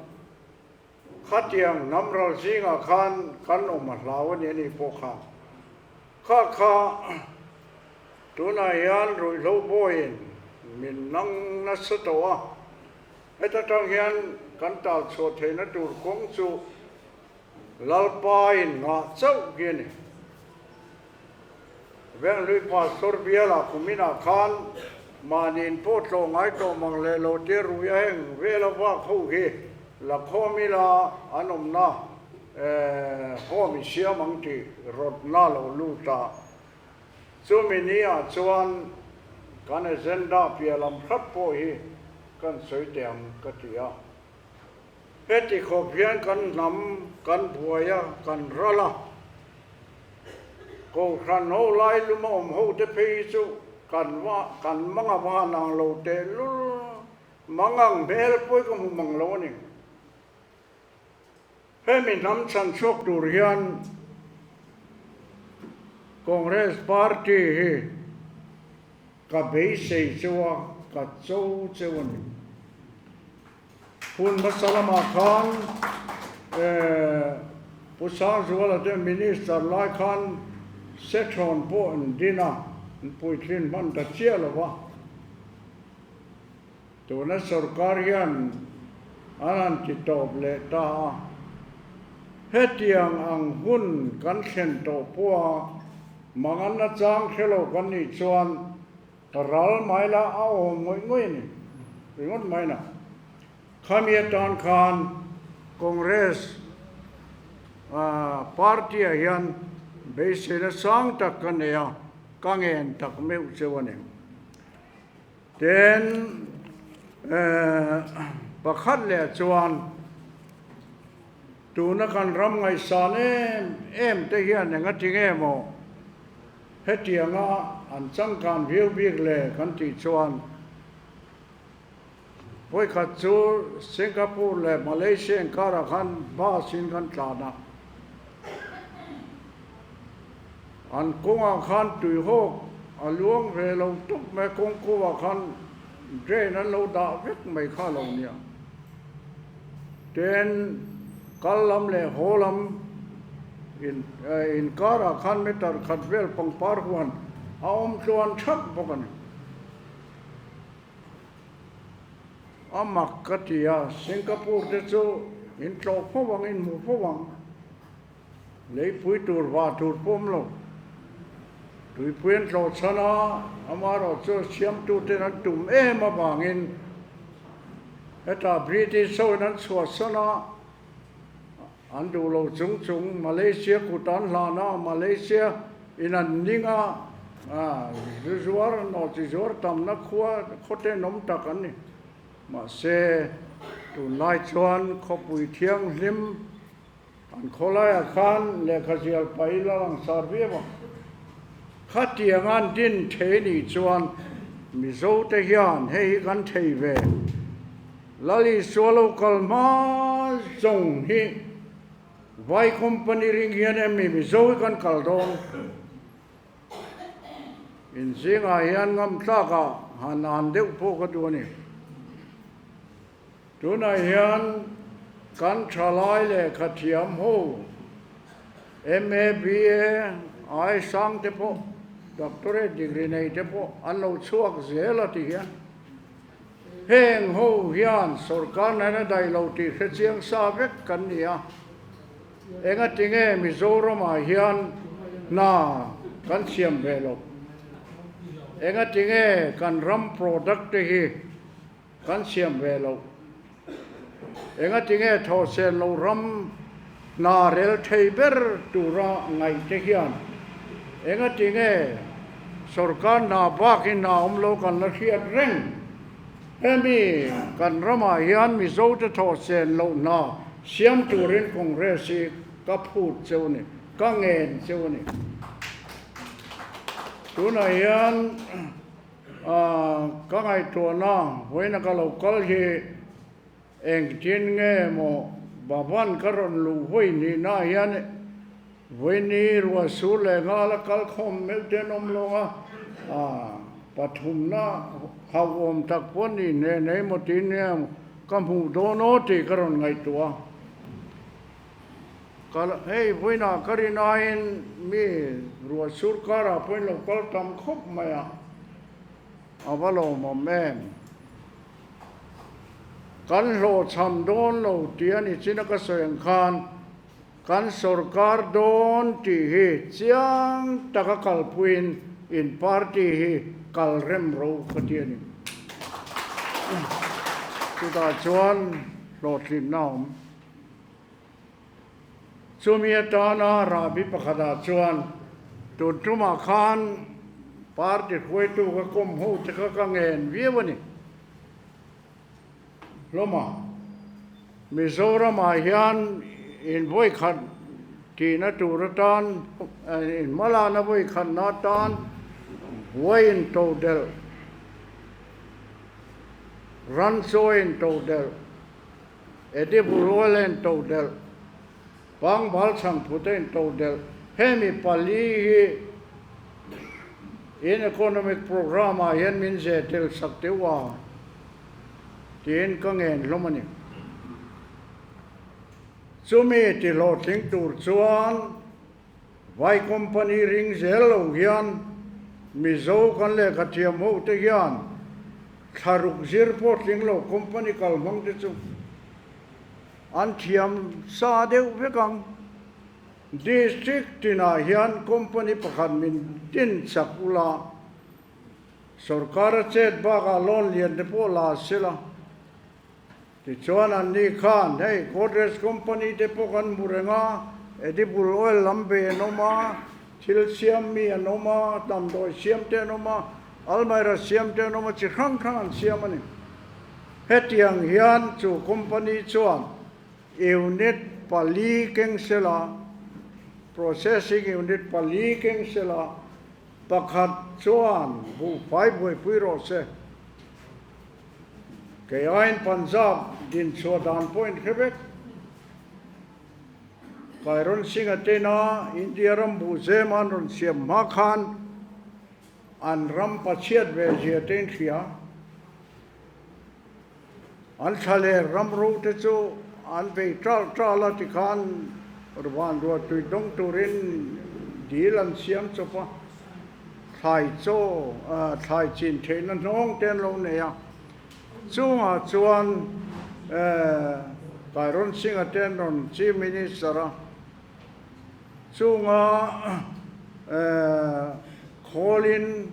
khatiang hnam ral zingah khan kan awm a hlau a ni a nih pawh kha. Kha kha tunah hian ruihhlo bawiin min nang nasa tawh a, heta tang hian kan tal chhuah theihna tur kawng chu Lalpa in nghah chauh hi a ni. Venghlui Pastor bialah kuminah khan mahniin pawh tlawh ngai tawh mang leh lo te rui a heng vela vak ho hi la khawm ila an awmna home i siam ang tih rawtna lo lut a. Chumi ni ah chuan kan agenda piah lam hrat pawh hi kan sawi teh ang ka ti a. Heti khawp hian kan hnam kan buai a, kan ral a. Kohhran ho lai lum a awm ho te phei hi chu kan va kan mang a va han ang lo tehlul mang ang hmel pawh hi ka hmu mang lo a ni. Hemi hnam chhan chhuak tur hian Congress party hi ka beisei cheu a, ka cho cheu a ni. Hun hmasa lamah khan Pu Sangzuala te Minister lai khan Sethrawn pawh an din a, an puitlin hman ta chiah lo va. Tuna sorkar hian an han ti tawp leh ta a, hetiang ang hun kan thlen tawh pawha. Mangan nachang hre lo kan nih chuan ral mai la a awm ngawih ngawih a ni ringawt mai na. Khami atan khan Congress party ah hian beiseina sang tak ka nei a, ka ngen tak meuh cheu a ni. Tin, pakhat leh chuan tuna kan ram ngaihsan em em te hian enga ti nge maw hetianga an changkan viau bik le kan tih chuan vawikhat chu Singapore leh Malaysia inkarah khan bus in kan tlan a, an kawngah khan tuihawk a luang ve lo tawp mai, kawng kawngah khan drain an lo dah vek mai kha a lo nia. Ten kal lam leh haw lam in inkarah khan meter khat vel pangpar huan a awm tluan thap bawk a ni. A mak ka ti a, Singapore te chu in tlawh fo ang, in hmu fo ang. Leipui tur va tur pawh awm lo. Tuipui an tlawh chhan a, amaherawhchu siamtuten an tum em avangin hetah British hoin an chhuahsan a, an duh lo chung chung Malaysia kut an hlan a, Malaysia in an ning a, zu zuar nawhchi zuar tamna khua khawte nawm tak an ni. Mahse, tunlai chuan khawpui thianghlim An khawlaiah khan lehkha zial paih la lang sar viau a. Khatiang an din thei nih chuan Mizo te hian hei hi kan thei ve. Lal Isua lo kal hma zawng hi Vai company ring hian em mi Mizo hi kan kal dawn. In zingah hian ngam tlakah han an deuh pawh ka duh a ni. Tunah hian kan thalai lehkha thiam ho MA, BA, ai sang te pawh, doctorate degree nei te pawh an lo chhuak zel a ti hian heng ho hian sorkar nena daih lo tih hre chiang sa vek kan ni a. Engatinge Mizoramah hian hna kan siam ve lo? Engatinge kan ram product te hi Kan siam ve lo. Engatinge thawhsen lo ram hna rel thei ber tura ngaih te hian engatinge sorkar hna bakin hna awm lo kan la hriat reng? Hemi kan ramah hian Mizote thawhsen loh hna siam turin Congress hi ka phut cheu a ni, ka ngen cheu a ni. Tunah hian. Ka ngaihtuahna vawiina ka lo kal hi engtin nge maw Bhavan ka rawn luh vawi nihna hian vawiini ruahsur leh nghal a kal khawm meuh te an awm lo a, pathumna hauhawm tak pawh ni hne nei maw tiin nge ka hmuh dawn aw tih ka rawn ngaihtuah a. Kal hei vawiinah ka rin aiin mi ruah sur karah pawhin lo kal tam khawp mai a, a va lawmawm em? Kan hlawhchham dawn lo tih a ni chin a ka sawi ang khan kan sorkar dawn tih hi chiang taka kalpuiin in party hi kal rem ro ka ti a ni. Chutah chuan hlawhtlinna a awm. Chumi atana rahbi pakhatah chuan tun tumah khan party hruaitu ka kawm ho te kha ka ngen viau a ni. Hlawma, Mizoramah hian in vawikhat tihna tur atan, in hmalakna vawikhatna atan buai in to delh, ran chaw in to delh, Edi Burual a intodelh, Pangbal Chhangphut a intodelh, hemi pali hi in economic programme ah hian min ze tel sak teuh a tiin ka ngen hlawm a ni. Chumi ti hlawhtling tur chuan Vai company ring zel lo hian Mizo kan lehkha thiam ho te hian thlaruk zir pawh tling lo company kal hmang te chu an thiam sa deuh vek ang. District tinah hian company pakhat min din chak ula, sorkar a chet bakah loan lian te pawh la sela. Tichuan anni khan hei Godrej company te pawh kan hmu reng a, edible oil lam ve an awm a, thil siam mi an awm a, damdawi siam te an awm a, almaira siam te an awm a, chi hrang hrang an siam a ni. Hetiang hian chu company chuan Unit pali keng sela, Processing Unit pali keng sela, pakhat chuan buhfai buaipui rawh se. Kei aiin Punjab dinchhuah dan pawh in hre vek. Kairon Singh-a tena India ram buhzem an rawn siam hma khan an ram pachhiat ve zia te in hria. An thla leh ram ro te chu an vei ṭalh ṭalh a tikhan van ruahtui dawng turin dil an siam chawp a, thlai chaw thlai chin theihna hnawng te an lo nei a. Chungah chuan Kairon Singh-a te an rawn Chief Minister a, chunga khawlin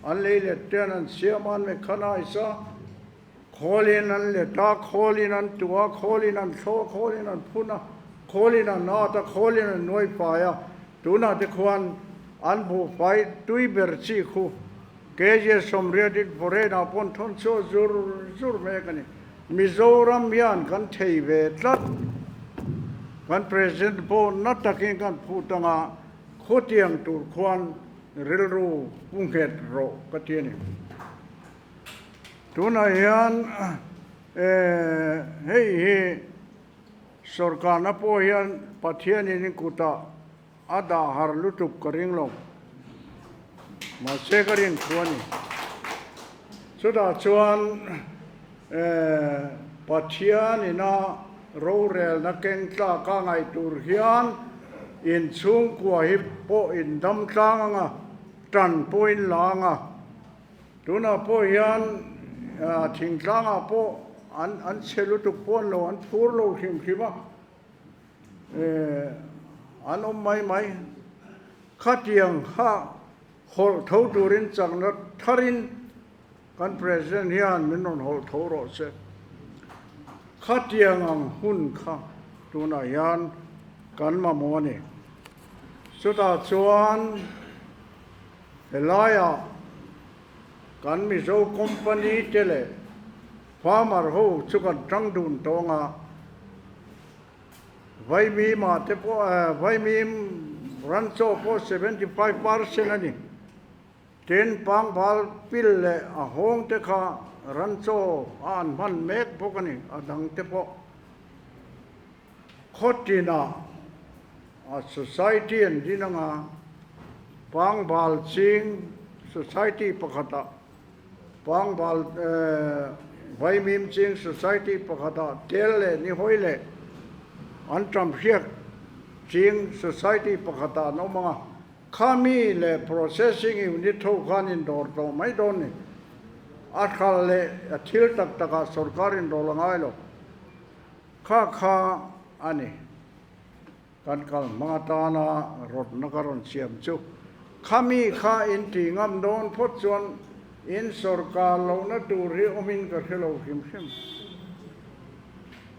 an lei let te an siam a, an mechanise a. Khawlin an let a, khawlin an tuah a, khawlin an thlo a, khawlin an phun a, khawlin an at a, khawlin an nuai fai a. Tunah te khuan an buhfai tui ber chi khu kg 80 in foreign ah pawn thawn chhuah zur zur mek a ni. Mizoram hian kan thei ve tlat. Kan President pawh na takin kan phut anga khawtiang tur khuan rilru pu nghet rawh ka ti a ni. Tunah hian hei hi sorkarna pawh hian Pathianin in kutah a dah har lutuk ka ring lo. Mahse ka rin thu a ni. Chutah chuan Pathianina rorelna keng tlaka ngaih tur hian inchhungkua hi pawh indam tlang anga tan pawhin la anga. Tunah pawh hian thingtlangah pawh an an chhe lutuk pawh an lo an phur lo hrim hrim a, an awm mai mai. Khatiang kha hawlh tho turin chakna tharin kan President hian min rawn hawlh tho rawh se. Khatiang ang hun kha tunah hian kan mamawh a ni. Chutah chuan. Helaiah kan Mizo company te leh farmer ho chu kan tang dun tawng a, Vaimim-ah te pawh Vaimim ran chaw pawh 75% a ni. Tin, pangbal pil leh a hawng te kha ran chaw a an hman mek bawk a ni, a dang te pawh. Khawtinah a society an din anga pangbal ching society pakhatah pangbal vaimim ching society pakhatah tel leh nihawi leh an tamhriak ching society pakhatah an awm anga khami leh processing unit ho khan indawr tawh mai dawn ni. A hral leh a thil tak takah sorkar indawr a ngai lo. Kha kha a ni. Kan kal hmang atana rawtna ka rawn siam chu. Khami kha in ti ngam dawn phawt chuan in sawrkar lohna tur hi awmin ka hre lo hrim hrim.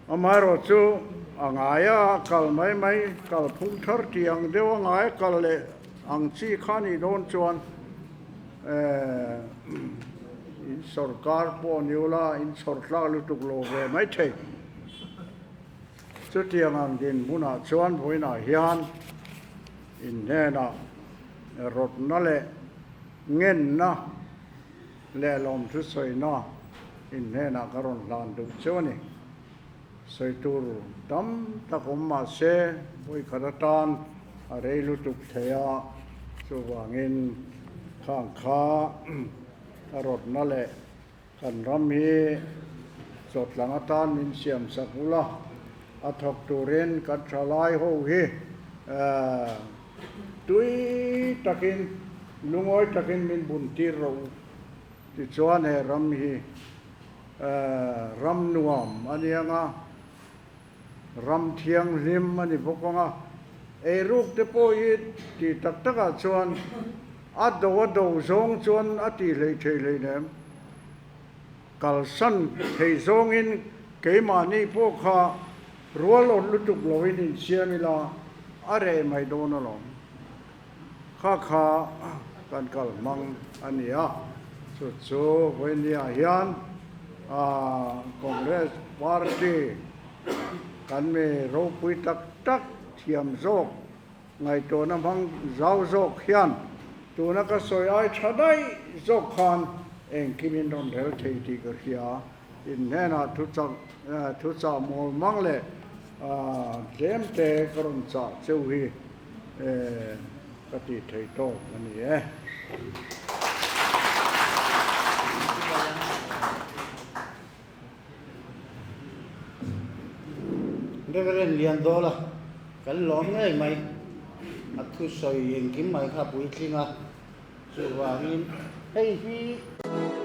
Amaherawh chu a ngaia kal mai mai, kal phung thar tih ang deuh a ngaia kal leh ang chi kha nih dawn chuan In sawrkar pawh ni ula, in chhawr tlak lutuk lo ve mai thei. Chutiang ang dinhmunah chuan vawiinah hian in hnenah rawtna leh ngenna leh lawmthu sawina in hnenah ka rawn hlan duh cheu a ni. Sawi tur tam tak awm mah se, vawikhat atan a rei lutuk thei a, chuvangin khang kha a rawtna leh kan ram hi chawtlang atan min siam sak ula, a thawk turin kan thalai ho hi tui takin lungawi takin min bun tir rawh u. Tichuan he ram hi ram nuam a ni ang a, ram thianghlim a ni bawk ang a. Eiruk te pawh hi tih tak takah chuan a do a do zawng chuan a tih hleih thei hleinem. Kalsan thei zawngin keimahni pawh kha rual awt lutuk loin insiam ila a reh mai dawn alawm. Kha kha kan kal hmang a ni a, chu chu vawinia hian Congress party kan mi ropui tak tak thiam zawk ngaihtuahna hmang zau zawk hian tuna ka sawi ai tha daih zawk khan engkimin rawn rel thei tih ka hria. In hnenah thuchak thuchah mawl mang leh tlem te ka rawn chah cheu hi ka tih theih tawk a ni e. Reverend Liandawla kan lawm ngei mai, a thusawi engkim mai kha puitling a, chuvangin hei hi.